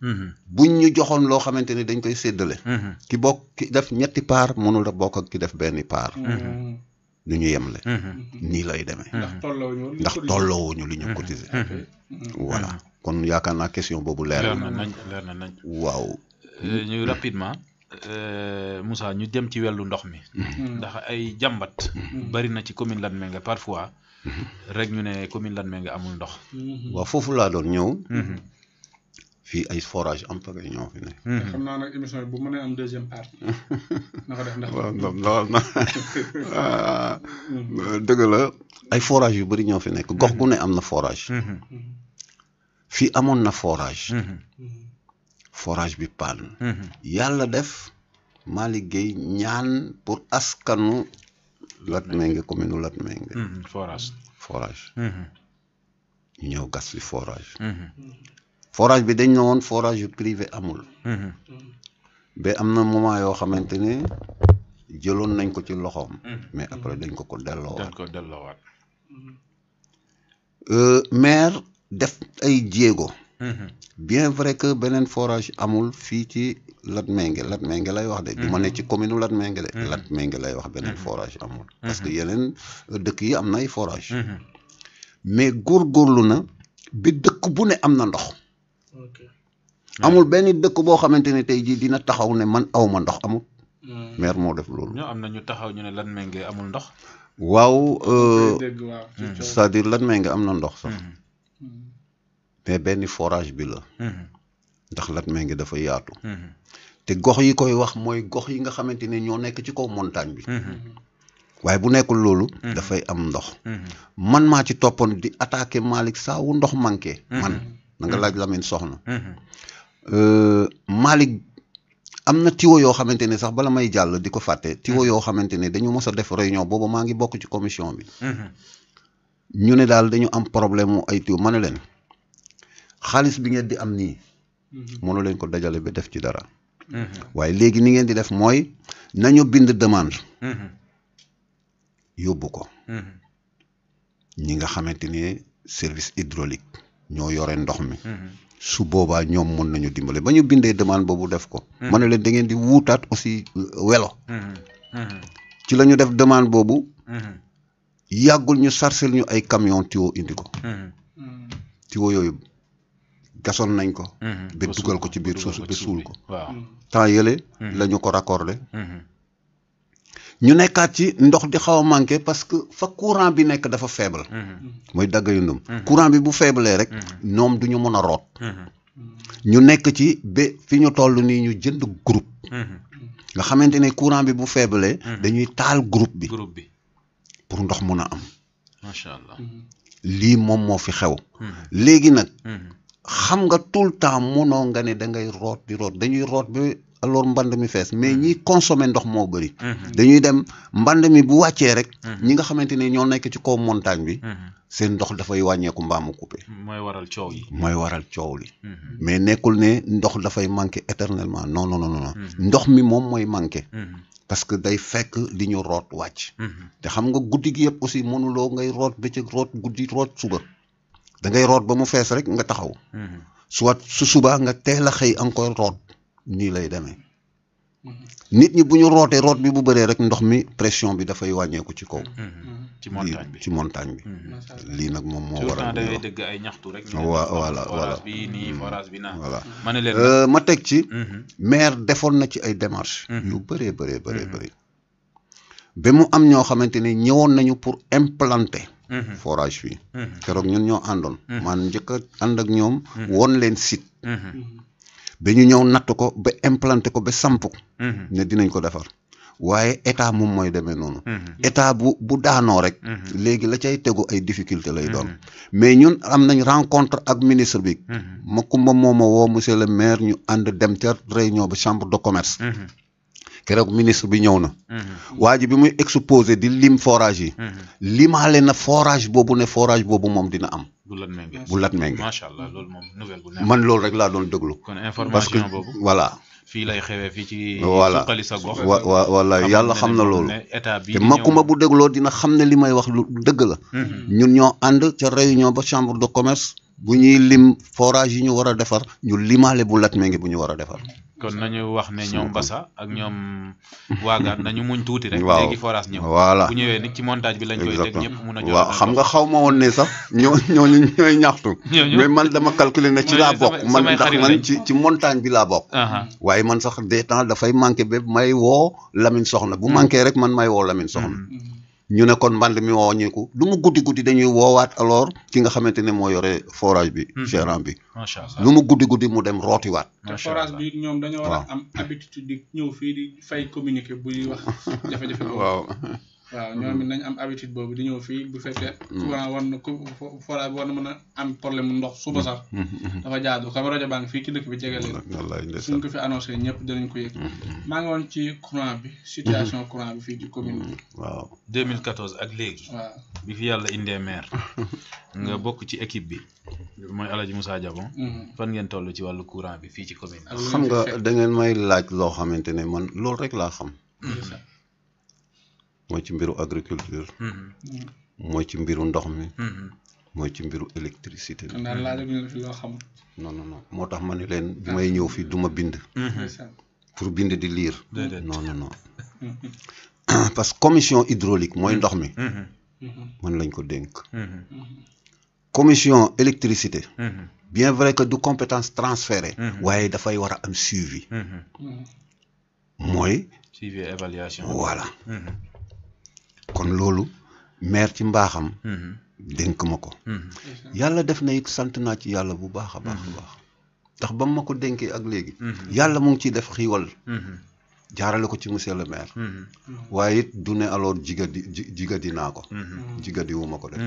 buñ ñu joxoon loo xamante ni dañ koy séddale. ki bokk ki def ñetti part mënul a bokk ak ki def benn part. nu ñu yemle. nii lay demee. ndax tolloowuñu li ñu cotisé. voilà kon yaakaar naa question boobu leer na nañ. waaw. ñu rapidement Moussa ñu dem ci wàllu ndox mi. ndax ay jàmbat. bari na ci commune Latmingué parfois. rek ñu ne commune Latmingué amul ndox. waaw foofu laa doon ñëw. fii ay forage am pare ñoo fi ne. xam naa nag émission bi bu mënee am deuxième partie. na ko def ndax dëgg la ay forage yu bëri ñoo fi nekk gox gu ne am na forage. fii amoon na forage. forage bi panne. yàlla def Malick Gueye ñaan pour askanu Latmingué commune Latmingué. forage. ñu ñëw gas fi forage. forage bi dañ ne woon forage privé amul. ba am na moment yoo xamante ne jëloon nañ ko ci loxoom. mais après dañ ko delloowaat. maire def ay jéego. bien vrai que beneen forage amul fii ci Latmingué lay wax de. du ma ne ci commune Latmingué de. Latmingué lay wax beneen forage amul. parce que yeneen dëkk yi am na ay forage mais góorgóorlu na bi dëkk bu ne am na ndox. amul benn dëkk boo xamante ne tey jii dina taxaw ne man awma ndox amul. maire moo def loolu. ñoo am na ñu taxaw ñu ne Latmingué amul ndox. waaw c'est-à-dire Latmingué am na ndox sax. mais benn forage bi la. ndax Latmingué dafa yaatu. te gox yi koy wax mooy gox yi nga xamante ne ñoo nekk ci kaw montagne bi. waaye bu nekkul loolu. dafay am ndox. man maa ci toppoon di attaqué Malick saa wu ndox manqué. man na nga laaj Lamine Soxna. Malick am na tiwo yoo xamante ne sax bala may jàll di ko fàtte tiwo yoo xamante ne dañu mës a def réunion boobu maa ngi bokk ci commission bi. ñu ne daal dañu am problème mu ay tiwo ma ne leen xaalis bi ngeen di am nii. mënu leen ko dajale ba def ci dara. waaye léegi ni ngeen di def mooy nañu bind demande. yóbbu ko. ñi nga xamante ne service hydraulique ñoo yore ndox mi. su boobaa ñoom mën nañu dimbale ba ñu bindee demande boobu def ko. ma ne leen da ngeen di wuutaat aussi welo. ci la ñu def demande boobu. yàggul ñu sarcel ñu ay camion tiwo indi ko. tiwo yooyu gasoon nañ ko. ba dugal ko ci biir suuf ba suul ko. temps yële la ñu ko raccordé. ñu nekkaat ci ndox di xaw a manqué parce que fa courant bi nekk dafa faible. mooy dagg yu ndum courant bi bu faible rek ñoom du ñu mën a root. ñu nekk ci ba fi ñu toll nii ñu jënd groupe. nga xamante ne courant bi bu faible dañuy taal groupe bi. pour ndox mun a am. macha allah lii moom moo fi xew. léegi nag xam nga tout le temps munoo nga ne da ngay root di root dañuy root ba. alors mband mi fees mais ñiy consommer ndox moo bëri. dañuy dem mband mi bu wàccee rek. ñi nga xamante ne ñoo nekk ci kaw montagne bi. seen ndox dafay wàññeeku mbaamu coupé. mooy waral coow yi. mooy waral coow li. mais nekkul ne ndox dafay manqué éternellement non non non ndox mi moom mooy manqué. parce que day fekk li ñu root wàcc. te xam nga guddi gi yëpp aussi mënuloo ngay root bëccëg root guddi root suba. da ngay root ba mu fees rek nga taxaw. soit su subaa nga teel a xëy encore root. nii lay demee nit ñi bu ñu rootee root bi bu bëree rek ndox mi pression bi dafay wàññeeku ci kaw. ci montagne bi lii nag moom moo waral. da ngay dëgg ay ñaxtu rek. voilà forage bi nii forage bi naa. voilà ma ne leen ma teg ci. maire defoon na ci ay démarches. yu bëree bëri. ba mu am ñoo xamante ne ñëwoon nañu pour implanter. forage fii. keroog ñun ñoo àndoon. man njëkk a ànd ak ñoom. woon leen site. ba ñu ñëw natt ko ba implanté ko ba samp ko. ne dinañ ko defar waaye état moom mooy demee noonu. état bu daanoo rek. léegi la cay tegu ay difficulté lay doon. mais ñun am nañ rencontre ak ministre bi. Makumba moo ma woo monsieur le maire ñu ànd dem ca réunion ba chambre de commerce. keroog ministre bi ñëw na. waa ji bi muy exposé di lim forage yi. limaale na forage boobu ne forage boobu moom dina am. bu Latmingué macha allah loolu moom nouvelle bu neex. man loolu rek laa doon déglu. kon information boobu voilà. fii lay xewee fii ci. voilà suqali sa gox. voilà yàlla xam na loolu. état bi te Makumba bu dégloo dina xam ne li may wax lu dëgg la. ñun ñoo ànd ca réunion ba chambre de commerce bu ñuy lim forage yi ñu war a defar ñu limaale bu Latmingué bu ñu war a defar. kon nañu wax ne ñoom Bassa ak ñoom waagaan nañu muñ tuuti rek. waaw léegi forage ñëw. voilà bu ñëwee nag ci montage bi lañ koy teg ñëpp mun a. waaw xam nga xaw ma woon ne sax ñooñu ñooy ñaxtu. mais man dama calculer ne ci laa bokk. man ndax man ci montagne bi laa bokk. waaye man sax des temps dafay manqué ba may woo Lamine Soxna bu manqué rek man may woo Lamine Soxna. ñu ne kon mband mi wàññeeku lu mu guddi dañuy woowaat alors ki nga xamante ne moo yore forage bi. gérant bi. macha allah lu mu guddi mu dem rootiwaat. te forage bi ñoom dañoo war a am habitude di ñëw fii di fay communiqué buy wax jafe-jafe boobu. waaw waaw ñoom it nañ am habitude boobu di ñëw fii bu fekkee courant war na forage war na mën a am problème mu ndox suba sax dafa jaadu xam rajo baa ngi fii ci dëkk bi jege leen suñ ko fi annoncé ñëpp dinañ ko yëg maa ngi woon ci courant bi situation courant bi fii ci commune bi waaw 2014 ak léegi waaw bi fi yàlla indee maire nga bokk ci équipe bi mooy Aladji Moussa Diabon fan ngeen toll ci wàllu courant bi fii ci commune bi xam nga da ngeen may laaj loo xamante ne man loolu rek laa xam mooy ci mbiru agriculture mooy ci mbiru ndox mi mooy ci mbiru électricité bi daal laaj ñu fi loo xam non moo tax ma ne leen bi may ñëw fii du ma bind pour bind di lire non parce que commission hydraulique mooy ndox mi man lañ ko dénk commission électricité bien vrai que du compétence transférée waaye dafay war a am suivi mooy suivi évaluation voilà kon loolu maire ci mbaaxam dénk ma ko yàlla def na it sant naa ci yàlla bu baax a baax ndax ba ma ko dénkee ak léegi yàlla mu ngi ciy def xiiwal jaarale ko ci monsieur le maire waaye it du ne alors jigadi naa ko jigadi wu ma ko def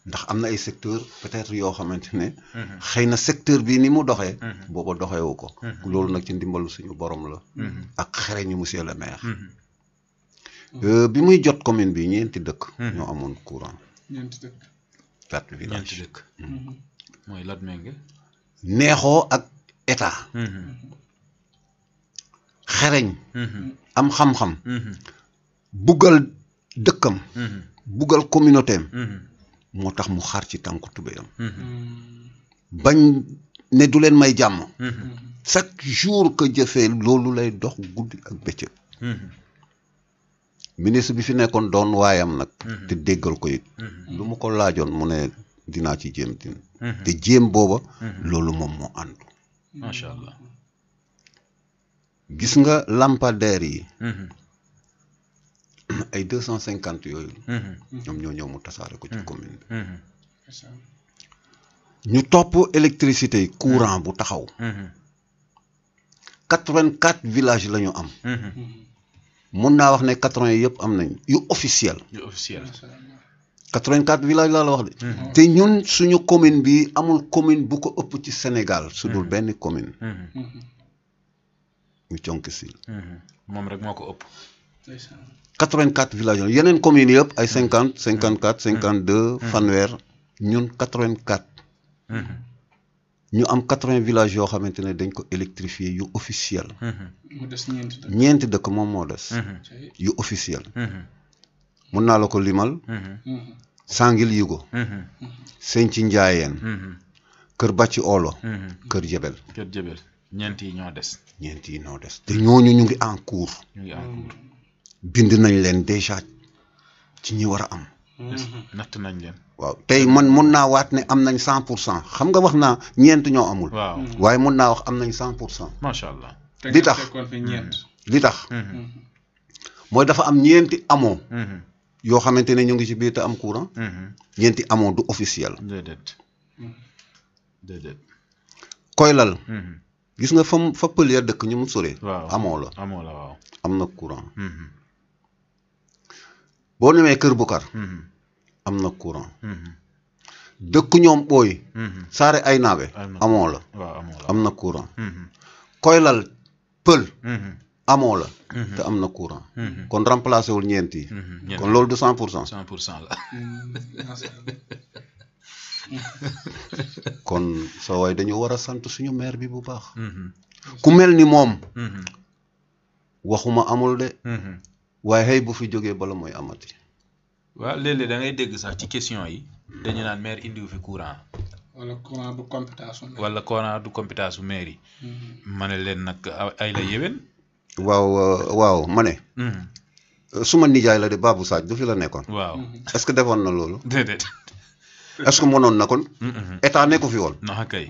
ndax am na ay secteur peut-être yoo xamante ne xëy na secteur bi ni mu doxee booba doxewu ko loolu nag ci ndimbalu suñu borom la ak xereñu monsieur le maire bi muy jot commune bi ñeenti dëkk ñoo amoon courant ñeenti dëkk 4 villages ñeenti dëkk mooy Latmingué neexoo ak état xereñ am xam-xam buggal dëkkam buggal communauté am moo tax mu xaar ci tànku tubéyam bañ ne du leen may jàmm chaque jour que jëfee loolu lay dox guddi ak bëccëg ministre bi fi nekkoon doon waayam nag te déggal ko it lu mu ko laajoon mu ne dinaa ci jéem te jéem booba loolu moom moo àndu macha allah gis nga lampadaire yi ay 250 yooyu ñoom ñoo ñëw mu tasaare ko ci commune bi ñu topp électricité yi courant bu taxaw 84 villages la ñu am mun naa wax ne 80 yëpp am nañ yu officiel 84 villages laa la wax de te ñun suñu commune bi amul commune bu ko ëpp ci Sénégal su dul benn commune ñu conk sil moom rek moo ko ëpp 84 villages yeneen communes yëpp ay 50 54 52 fanweer ñun 84 ñu am 80 villages yoo xamante ne dañ ko électrifié yu officiel ñeenti dëkk moom moo des yu officiel mun naa la ko limal Sangil Yigo Senci Njaayeen Kër Bàcci Olo Kër Jebel ñeent yi ñoo des te ñooñu ñu ngi en cours bind nañ leen déjà ci ñi war a am natt nañ leen waaw tey man mun naa waat ne am nañ 100% xam nga wax naa ñeent ñoo amul waaye mun naa wax am nañ 100% macha allah li tax mooy dafa am ñeenti amoo yoo xamante ne ñu ngi ci biir te am courant ñeenti amoo du officiel déedéet koy lal gis nga fa pël ya dëkk ñu mu sore amoo la waaw am na courant boo nemee Kër Bukar am na courant dëkk ñoom booy saare ay naabe amoo la am na courant koy lal pël amoo la te am na courant kon remplacé wul ñeent yi kon loolu du 100% 100% la kon sa waay dañu war a sant suñu maire bi bu baax ku mel ni moom waxuma amul de waaye xëy bu fi jógee bala mooy amati waaw léeg-léeg da ngay dégg sax ci question yi dañu naan maire indiwu fi courant wala courant du compétence wala courant du compétence su maire yi ma ne leen nag ay la yéwén waaw ma ne suma nijaay la de Babou Sadj du fi la nekkoon waaw est-ce que defoon na loolu déedéet est-ce que mënoon na kon état nekku fi woon kay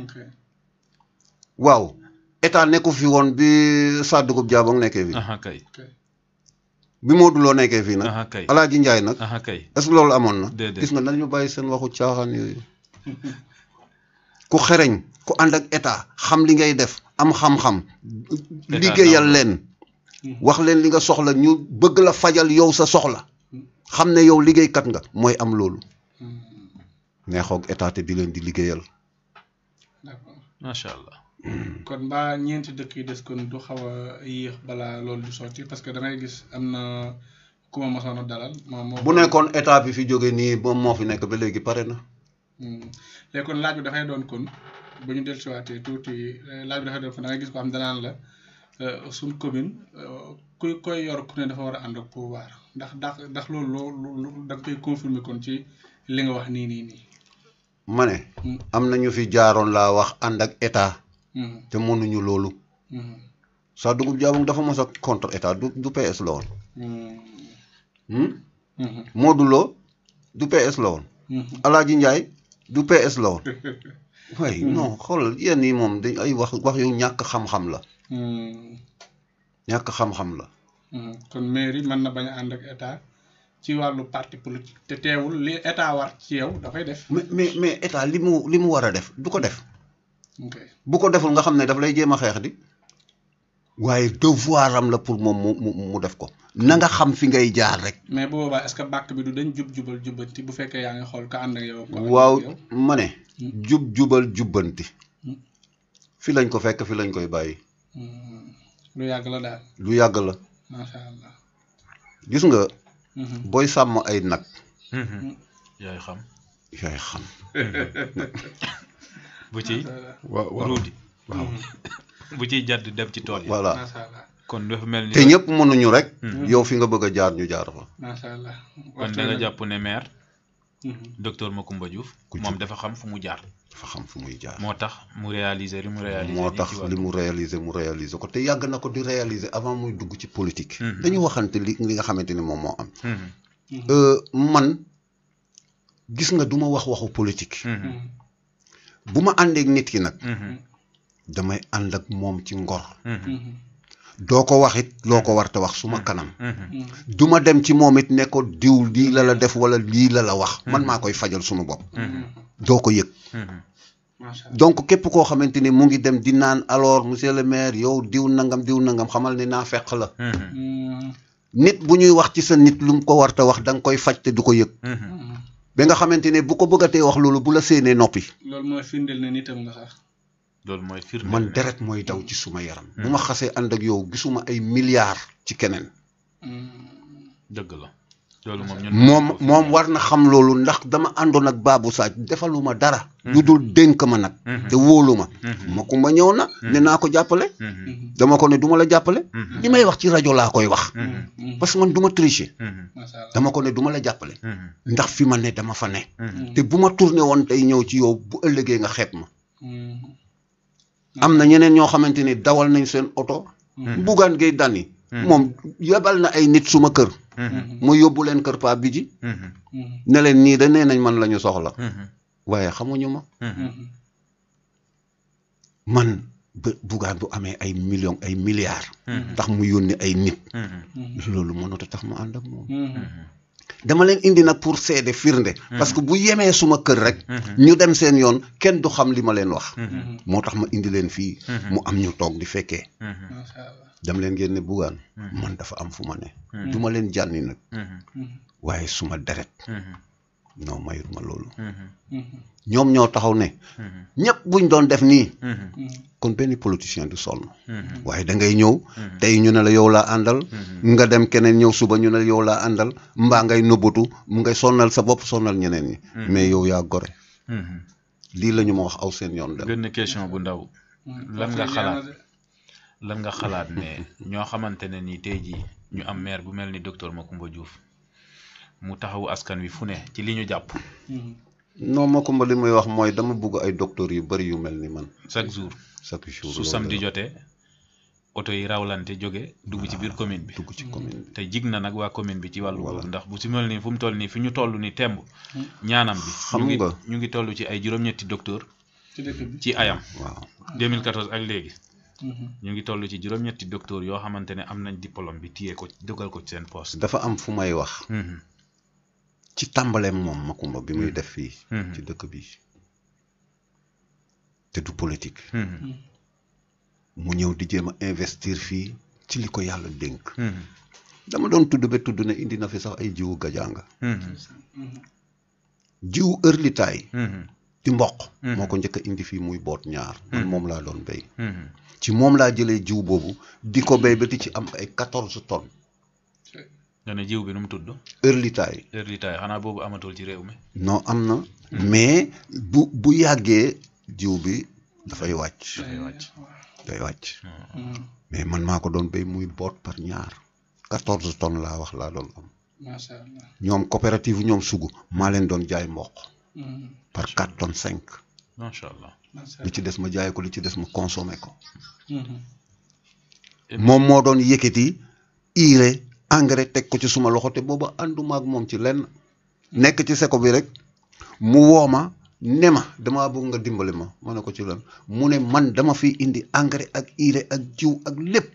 waaw état nekku fi woon bi Sadugub Diabong nekkee fi kay bi Modou Lo nekkee fii nag kay Alaaji Njaay nag kay est-ce que loolu amoon na déedéet gis nga nañu bàyyi seen waxu caaxaan yooyu ku xereñ ku ànd ak état xam li ngay def am xam-xam liggéeyal leen wax leen li nga soxla ñu bëgg la fajal yow sa soxla xam ne yow liggéeykat nga mooy am loolu neexoog état te di leen di liggéeyal. d'accord macha allah. kon mbaa ñeenti dëkk yi des kon du xaw a yéex balaa loolu du sotti parce que da ngay gis am na ku ma mosoon a dalal. bu nekkoon état bi fi jóge nii moom moo fi nekk ba léegi pare na. léegi kon laaj bi dafay doon kon bu ñu dellusiwaatee tuuti laaj bi dafay doon kon da ngay gis ko xam danaan la suñ commune koy yor ku ne dafa war a ànd ak pouvoir ndax loolu da nga koy confirmer kon ci li nga wax nii. ma ne. am na ñu fi jaaroon laa wax ànd ak état. te mënuñu loolu. saa dugub jaamu dafa mos a contre état du PS la woon. Modou Lo du PS la woon. Alaaji Njaay du PS la woon. waaye non xoolal yéen yi moom dañ ay wax yu ñàkk xam-xam la. ñàkk xam-xam la. kon mairie mën na bañ a ànd ak état ci wàllu parti politique te teewul li état war ci yow dafay def. mais état li mu war a def du ko def. ok bu ko deful nga xam ne daf lay jéem a xeex di. waaye devoir am la pour moom mu def ko. na nga xam fi ngay jaar rek. mais bu boobaa est-ce que bàkk bi du dañ jubal jubbanti bu fekkee yaa ngi xool ka ànd ak yow. waaw ma ne. jubal jubbanti. fi lañ ko fekk fi lañ koy bàyyi. lu yàgg la daal. lu yàgg la. macha allah. gis nga. booy sàmm ay nag. yaay xam. bu ci. waaw ruudi. waaw. bu ciy jàdd dem ci tool yi. voilà kon dafa mel ni. te ñëpp mënuñu rek. yow fi nga bëgg a jaar ñu jaar fa. macha allah. kon da nga jàpp ne maire. docteur Macoumba Diouf. moom dafa xam fu mu jaar. dafa xam fu muy jaar. moo tax mu réaliser li mu réaliser. moo tax li mu réaliser ko te yàgg na ko di réaliser avant muy dugg ci politique. dañu waxante li nga xamante ni moom moo am. man gis nga du ma waxu politique. bu ma àndeek nit ki nag. damay ànd ak moom ci ngor. doo ko wax it loo ko war te wax suma kanam. du ma dem ci moom it ne ko diw lii la def wala lii la wax. man maa koy fajal suma bopp. doo ko yëg. donc képp koo xamante ni mu ngi dem di naan alors monsieur le maire yow diw nangam xamal ne naa fekk la. nit bu ñuy wax ci sa nit lu mu ko war te wax da nga koy faj te du ko yëg. ba nga xamante ne bu ko bëggatee wax loolu bu la séenee noppi. loolu mooy firndeel ne nitam nga sax. loolu mooy firndeel man deret mooy daw ci suma yaram. bu ma xasee ànd ak yow gisuma ay milliards ci keneen. dëgg la. loolu moom war na xam loolu ndax dama àndoon ak Babou Sadj defaluma dara. lu dul dénk ma nag. te wóolu ma. Macoumba ñëw na ne naa ko jàppale. dama ko ne duma la jàppale. li may wax ci rajo laa koy wax. parce que man du ma tricher. dama ko ne duma la jàppale. ndax fi ma ne dama fa ne. te bu ma tourné woon tey ñëw ci yow bu ëllëgee nga xeeb ma. am na ñeneen ñoo xamante ni dawal nañ seen oto. Bougane Gueye Dany moom yebal na ay nit suma kër. mu yóbbu leen kër Pape Bidji. ne leen nii da nee nañ man la ñu soxla. waaye xamuñu ma. man Bougane bu amee ay millions ay milliards. tax mu yónni ay nit. loolu mënut a tax ma ànd ak moom. dama leen indi nag pour seede firnde. parce que bu yemee suma kër rek. ñu dem seen yoon kenn du xam li ma leen wax. moo tax ma indi leen fii. mu am ñu toog di fekkee. dama leen ngeen ne Bougane man dafa am fu ma ne. du ma leen jànni nag. waaye suma deret. non mayut ma loolu. ñoom ñoo taxaw ne. ñëpp buñ doon def nii. kon benn politicien du sonn. waaye da ngay ñëw. tey ñu ne la yow laa àndal. nga dem keneen ñëw suba ñu ne la yow laa àndal mbaa ngay nëbbatu mu ngay sonnal sa bopp sonnal ñeneen ñi. mais yow yaa gore. lii la ñu ma wax aw seen yoon dem. benn question bu ndaw. lan nga xalaat ne ñoo xamante ne ni tey jii ñu am maire bu mel ni docteur Macoumba Diouf mu taxawu askan wi fu ne ci li ñu jàpp. non Macoumba li muy wax mooy dama bugg ay docteurs yu bari yu mel ni man. chaque jour su samedi jotee oto yi rawlante jóge dugg ci biir commune bi. dugg ci commune bi te jig na nag waa commune bi ci wàllu boobu ndax bu si mel nii fu mu toll nii fi ñu toll nii temb. ñaanam bi xam nga ñu ngi toll ci ay juróom-ñetti docteur ci ayam. waaw 2014 ak léegi. ñu ngi toll ci juróom-ñetti docteur yoo xamante ne am nañ diplôme bi téye ko dugal ko ci seen poste. dafa am fu may wax. ci tàmbaleem moom Macoumba bi muy def fii. ci dëkk bi te du politique. mu ñëw di jéem a investir fii ci li ko yàlla dénk dama doon tudd ba tudd ne indi na fi sax ay jiwu gajanga jiwu ërlitaay di mboq moo ko njëkk a indi fii muy boot ñaar man moom laa doon béy ci moom laa jëlee jiw boobu di ko béy ba di ci am ay 14 tonnes nga ne jiw bi nu mu tudd ërlitaay xanaa boobu amatul ci réew mi non am na mais bu yàggee jiw bi dafay wàcc day wàcc mais man maa ko doon béy muy boot par ñaar 14 tonnes laa wax laa doon am macha allah ñoom coopérative ñoom sugu maa leen doon jaay mboq par 4 tonnes 5 macha allah li ci des ma jaay ko li ci des ma consommé ko moom moo doon yëkkati urée engrais teg ko ci suma loxo te booba ànduma ak moom ci lenn nekk ci seko bi rek mu woo ma ne ma damaa bëgg nga dimbali ma ne ko ci lan mu ne man dama fi indi engrais ak urée ak jiw ak lépp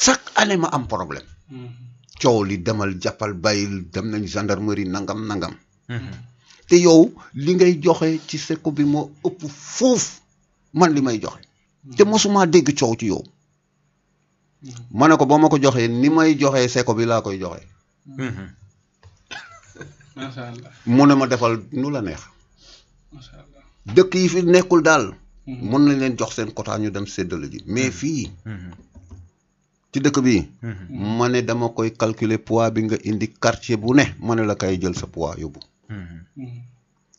chaque année ma am problème coow li demal jàppal bàyyil dem nañ gendarmerie nangam te yow li ngay joxe ci seko bi moo ëpp fuuf man li may joxe te mosuma dégg coow ci yow ma ne ko boo ma ko joxee ni may joxee seko bi laa koy joxe macha allah mu ne ma defal nu la neex macha allah dëkk yi fi nekkul daal mën nañ leen jox seen quota ñu dem séddale ji mais fii ci dëkk bi ma ne dama koy calculer poids bi nga indi quartier bu ne ma ne la kay jël sa poids yóbbu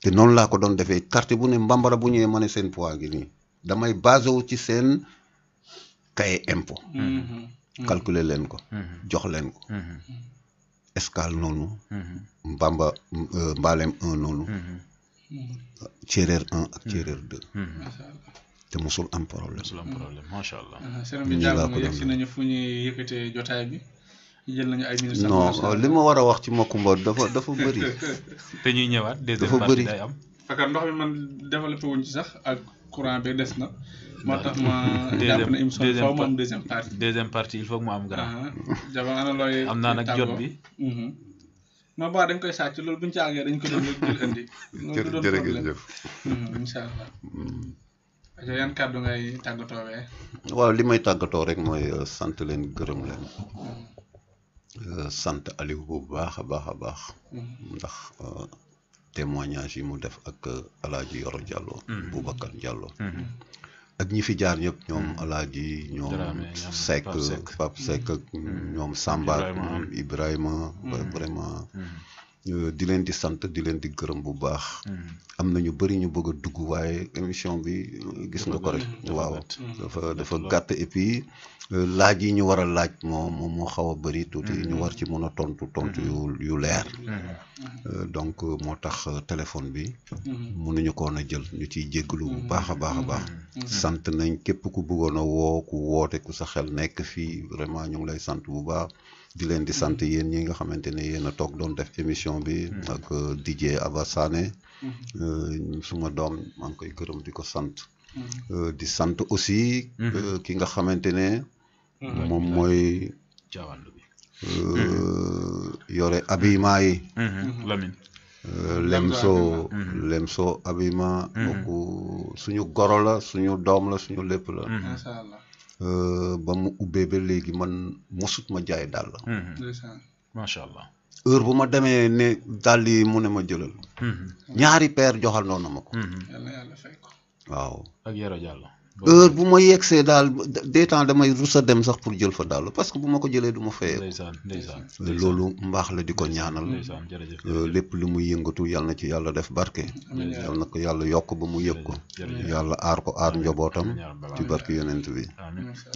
te noonu laa ko doon defee quartier bu ne mbambara bu ñëwee ma ne seen poids gi nii damay basé wu ci seen cahier impôt calculer leen ko jox leen ko escale noonu mbalem 1 noonu Céréer 1 ak Céréer 2 te musul am problème macha allah sëriñ bi jàll na yegg si nañu fu ñuy yëkkatee jotaay bi jël nañu ay minutes non li ma war a wax ci Macoumba dafa bëri te ñuy ñëwaat deuxième partie day am parce que ndox mi man développé wuñ ci sax ak courant bi des na moo tax ma jàpp na émission bi faaw mu am deuxième partie il faut que mu am grand jamono ana looy am naa nag jot bi non ba dañ koy sàcc loolu buñu ci àggee dañ ko doon jël indi jërëjëf incha allah aja yan kàddu ngay tàggatoowee waaw li may tàggatoo rek mooy sant leen gërëm leen sant Aliou bu baax a baax ndax témoignage yi mu def ak Alaaji Yoro Diallo Boubacar Diallo ak ñi fi jaar ñëpp ñoom Alaaji ñoom Seck Pape Seck ak ñoom Samba Ibrahima vraiment di leen di sant di leen di gërëm bu baax am na ñu bëri ñu bëgg a dugg waaye émission bi gis nga ko rek waaw dafa gàtt et puis laaj yi ñu war a laaj moo xaw a bëri tuuti ñu war ci mën a tontu yu leer donc moo tax téléphone bi mënuñu ko woon a jël ñu ciy jéggalu bu baax a baax sant nañ képp ku bëggoon a woo ku woote ku sa xel nekk fii vraiment ñu ngi lay sant bu baax di leen di sant yéen ñi nga xamante ne yéen a toog doon def émission bi ak DJ Aba Sané suma doom maa ngi koy gërëm di ko sant di sant aussi ki nga xamante ne moom mooy yore habillement yi Lamine Lemso habillement kooku suñu goro la suñu doom la suñu lépp la ba mu ubbee ba léegi man mosut ma jaay dàll macha allah heure bu ma demee ne dàll yi mu ne ma jëlal ñaari paire joxal noonu ma ko yàlla fay ko waaw ak Yoro Diallo heure bu ma yegsee daal des temps damay rusa dem sax pour jël fa dàll parce que bu ma ko jëlee du ma fayee loolu mbaax la di ko ñaanal lépp lu muy yëngatu yàlla na ci yàlla def barke yàlla na ko yàlla yokk ba mu yëg ko yàlla aar ko aar njabootam ci barke yonent bi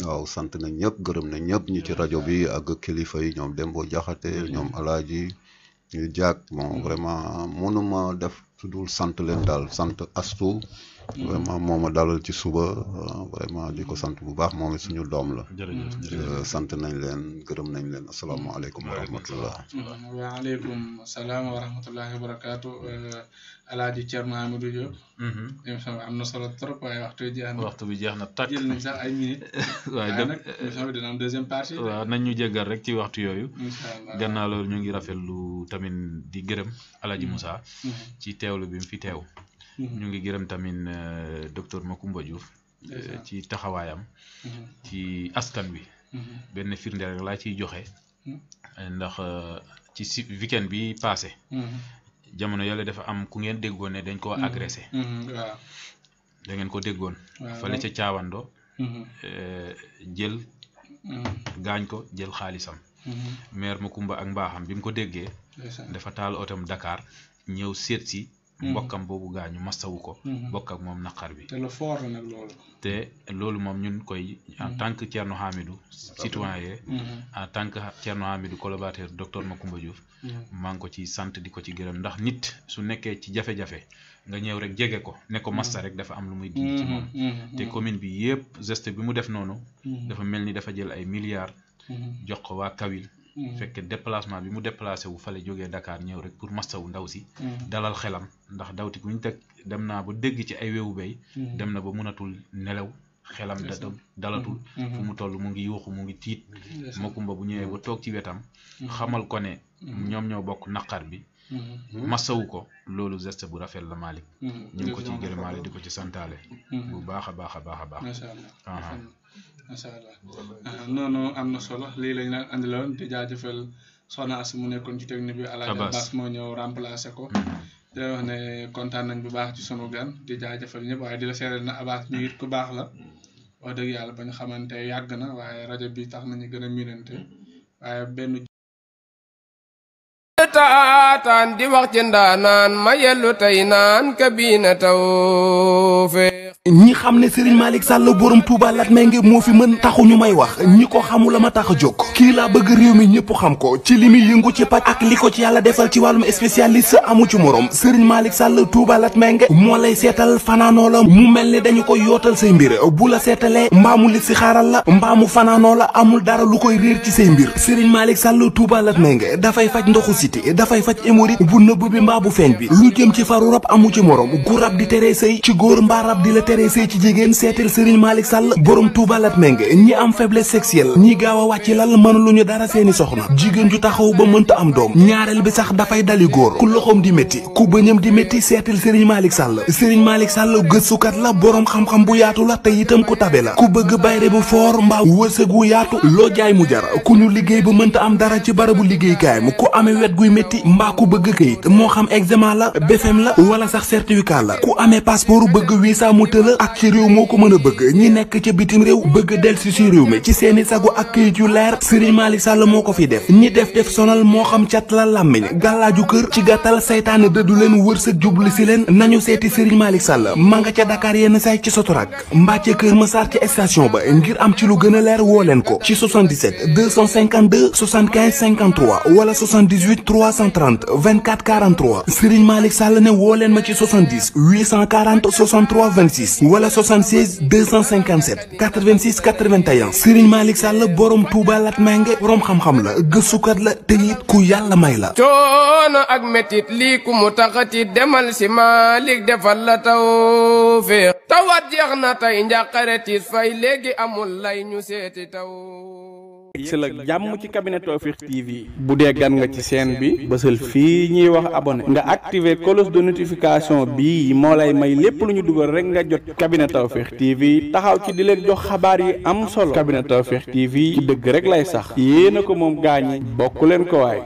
waaw sant nañ ñëpp gërëm nañ ñëpp ñi ci rajo bi ak kilifa yi ñoom Dembo Jaxate ñoom Alaaji ñu jàkk bon vraiment mënuma def su dul sant leen daal sant Astu vraiment moo ma dalal ci suba vraiment di ko sant bu baax moom it suñu doom la sant nañ leen gërëm nañ leen asalaamaaleykum wa rahmatullah waaleykum salaam wa rahmatullahi wa barakaatu Alaaji Thierno Hamidou Diop émission bi am na solo trop waaye waxtu bi jeex na tàkk jël nañ sax ay minutes waaye nag émission bi dina am deuxième partie waaw nañ ñu jéggal rek ci waxtu yooyu gannaaw loolu ñu ngi rafetlu tamit di gërëm Alaaji Moussa ci teewlu bi mu fi teew ñu ngi gërëm tamit docteur Macoumba Diouf ci taxawaayam ci askan wi benn firnde rek laa ciy joxe ndax ci weekend bi passé jamono yàlla dafa am ku ngeen déggoon ne dañ koo agressé waaw da ngeen ko déggoon fale ca caawando jël gaañ ko jël xaalisam maire Makumba ak mbaaxam bi mu ko déggee dafa taal otom Dakar ñëw seet si mbokkam boobu gaañu masawu ko bokk ak moom naqar bi te loolu moom ñun koy en tant que Thierno Hamidou citoyen en tant que Thierno Hamidou collaborateur docteur Macoumba Diouf maa ngi ko ci sant di ko ci gërëm ndax nit su nekkee ci jafe-jafe nga ñëw rek jege ko ne ko massa rek dafa am lu muy dindi ci moom te commune bi yëpp geste bi mu def noonu dafa mel ni dafa jël ay milliards jox ko waa Kawil fekk déplacement bi mu déplacé wu fale jógee Dakar ñëw rek pour mastawu ndaw si dalal xelam ndax dawti ku ñu teg dem naa ba dégg ci ay wewu bay dem na ba mënatul nelaw xelam dalatul fu mu toll mu ngi yuuxu mu ngi tiit Makumba bu ñëwee ba toog ci wetam xamal ko ne ñoom ñoo bokk naqar bi masawu ko loolu geste bu rafet la Malick ñu ngi ko ciy gërëmaale di ko ci santaale bu baax a baax a baax a baax macha allah noonu am na solo lii lañ leen andiloon di jaajëfal soxna Asi mu nekkoon ci technique bi Alaaji Abbas moo ñëw remplacer ko di wax ne kontaan nañ bu baax ci sunu gan di jaajëfal ñëpp waaye di la seeral na Abbas ñu it ku baax la wax dëgg yàlla ba ñu xamante yàgg na waaye rajo bi tax nañu gën a miinante waaye benn taataan di wax ci ndaanaan ma yellu tey naan kabiina tawfeex ñi xam ne Serigne Malick Sall borom Touba Latmingué moo fi mën taxu ñu may wax ñi ko xamul la ma tax a jóg kii laa bëgg réew mi ñëpp xam ko ci li muy yëngu ci paj ak li ko ci yàlla defal ci wàllum spécialiste amu ci morom Serigne Malick Sall Touba Latmingué moo lay seetal fanaanoo la mu mel ni dañu koy yootal say mbir bu la seetalee mbaamu li si xaaral la mbaamu fanaanoo la amul dara lu koy réer ci say mbir Serigne Malick Sall Touba Latmingué dafay faj ndoxu siti dafay faj hémorroïde bu nëbb bi mbaa bu feeñ bi lu jëm ci faru rab amu ci morom gu rab di teree sëy ci góor mbaa rab di la teree sëy ci jigéen seetal Serigne Malick Sall borom Touba Latmingué ñi am faiblesse sexuelle ñi gaaw a wàcc lal mënuluñu dara seeni soxna jigéen ju taxaw ba mënta am doom ñaareel bi sax dafay dali góor ku loxoom di métti ku bëñam di métti seetal Serigne Malick Sall Serigne Malick Sall gëstukat la borom xam-xam bu yaatu la te itam ku tabe la ku bëgg bayre bu foor mbaa wërsëg wu yaatu loo jaay mu jar ku ñu liggéey ba mënta am dara ci barabu liggéeykaayam ku amee wet guy métti mbaa ku bëgg kayit moo xam examen la BFM la wala sax certificat la ku amee passeport bëgg visa mu tëla ak ci réew moo ko mën a bëgg ñi nekk ca bitim réew bëgg delsi si réew mi ci seeni sago ak kayit yu leer Serigne Malick Sall moo ko fi def ñi def sonal moo xam cat la làmmiñ gàllaaju kër ci gàttal saytaane dëddu leen wërsëg jublu si leen nañu seeti Serigne Malick Sall ma nga ca Dakar yenn say ci Sotorak mbaa ca Kër Massar ci station ba ngir am ci lu gën a leer woo leen ko ci 77 252 75 53 wala 78 330 24 43 Serigne Malick Sall ne woo leen ma ci 70 840 63 26 wala 76 257 86 81 Serigne Malick Sall borom Touba Latmingué borom xam-xam la gëstukat la te it ku yàlla may la. coono ak métit lii ku mu taxati demal si Malick defal la tawfeex tawat jeex na tey njàqare tiis fay léegi amul lay ñu seeti taw. si la jàmm ci cabinet Tawfekh TV bu dee gan nga ci chaîne bi bësal fii ñuy wax abonné nga activer cloche de notification bi moo lay may lépp lu ñu dugal rek nga jot cabinet Tawfekh TV taxaw ci di leen jox xabaar yi am solo cabinet Tawfekh TV ci dëgg rek lay sax yéena ko moom gaañi bokk leen ko waay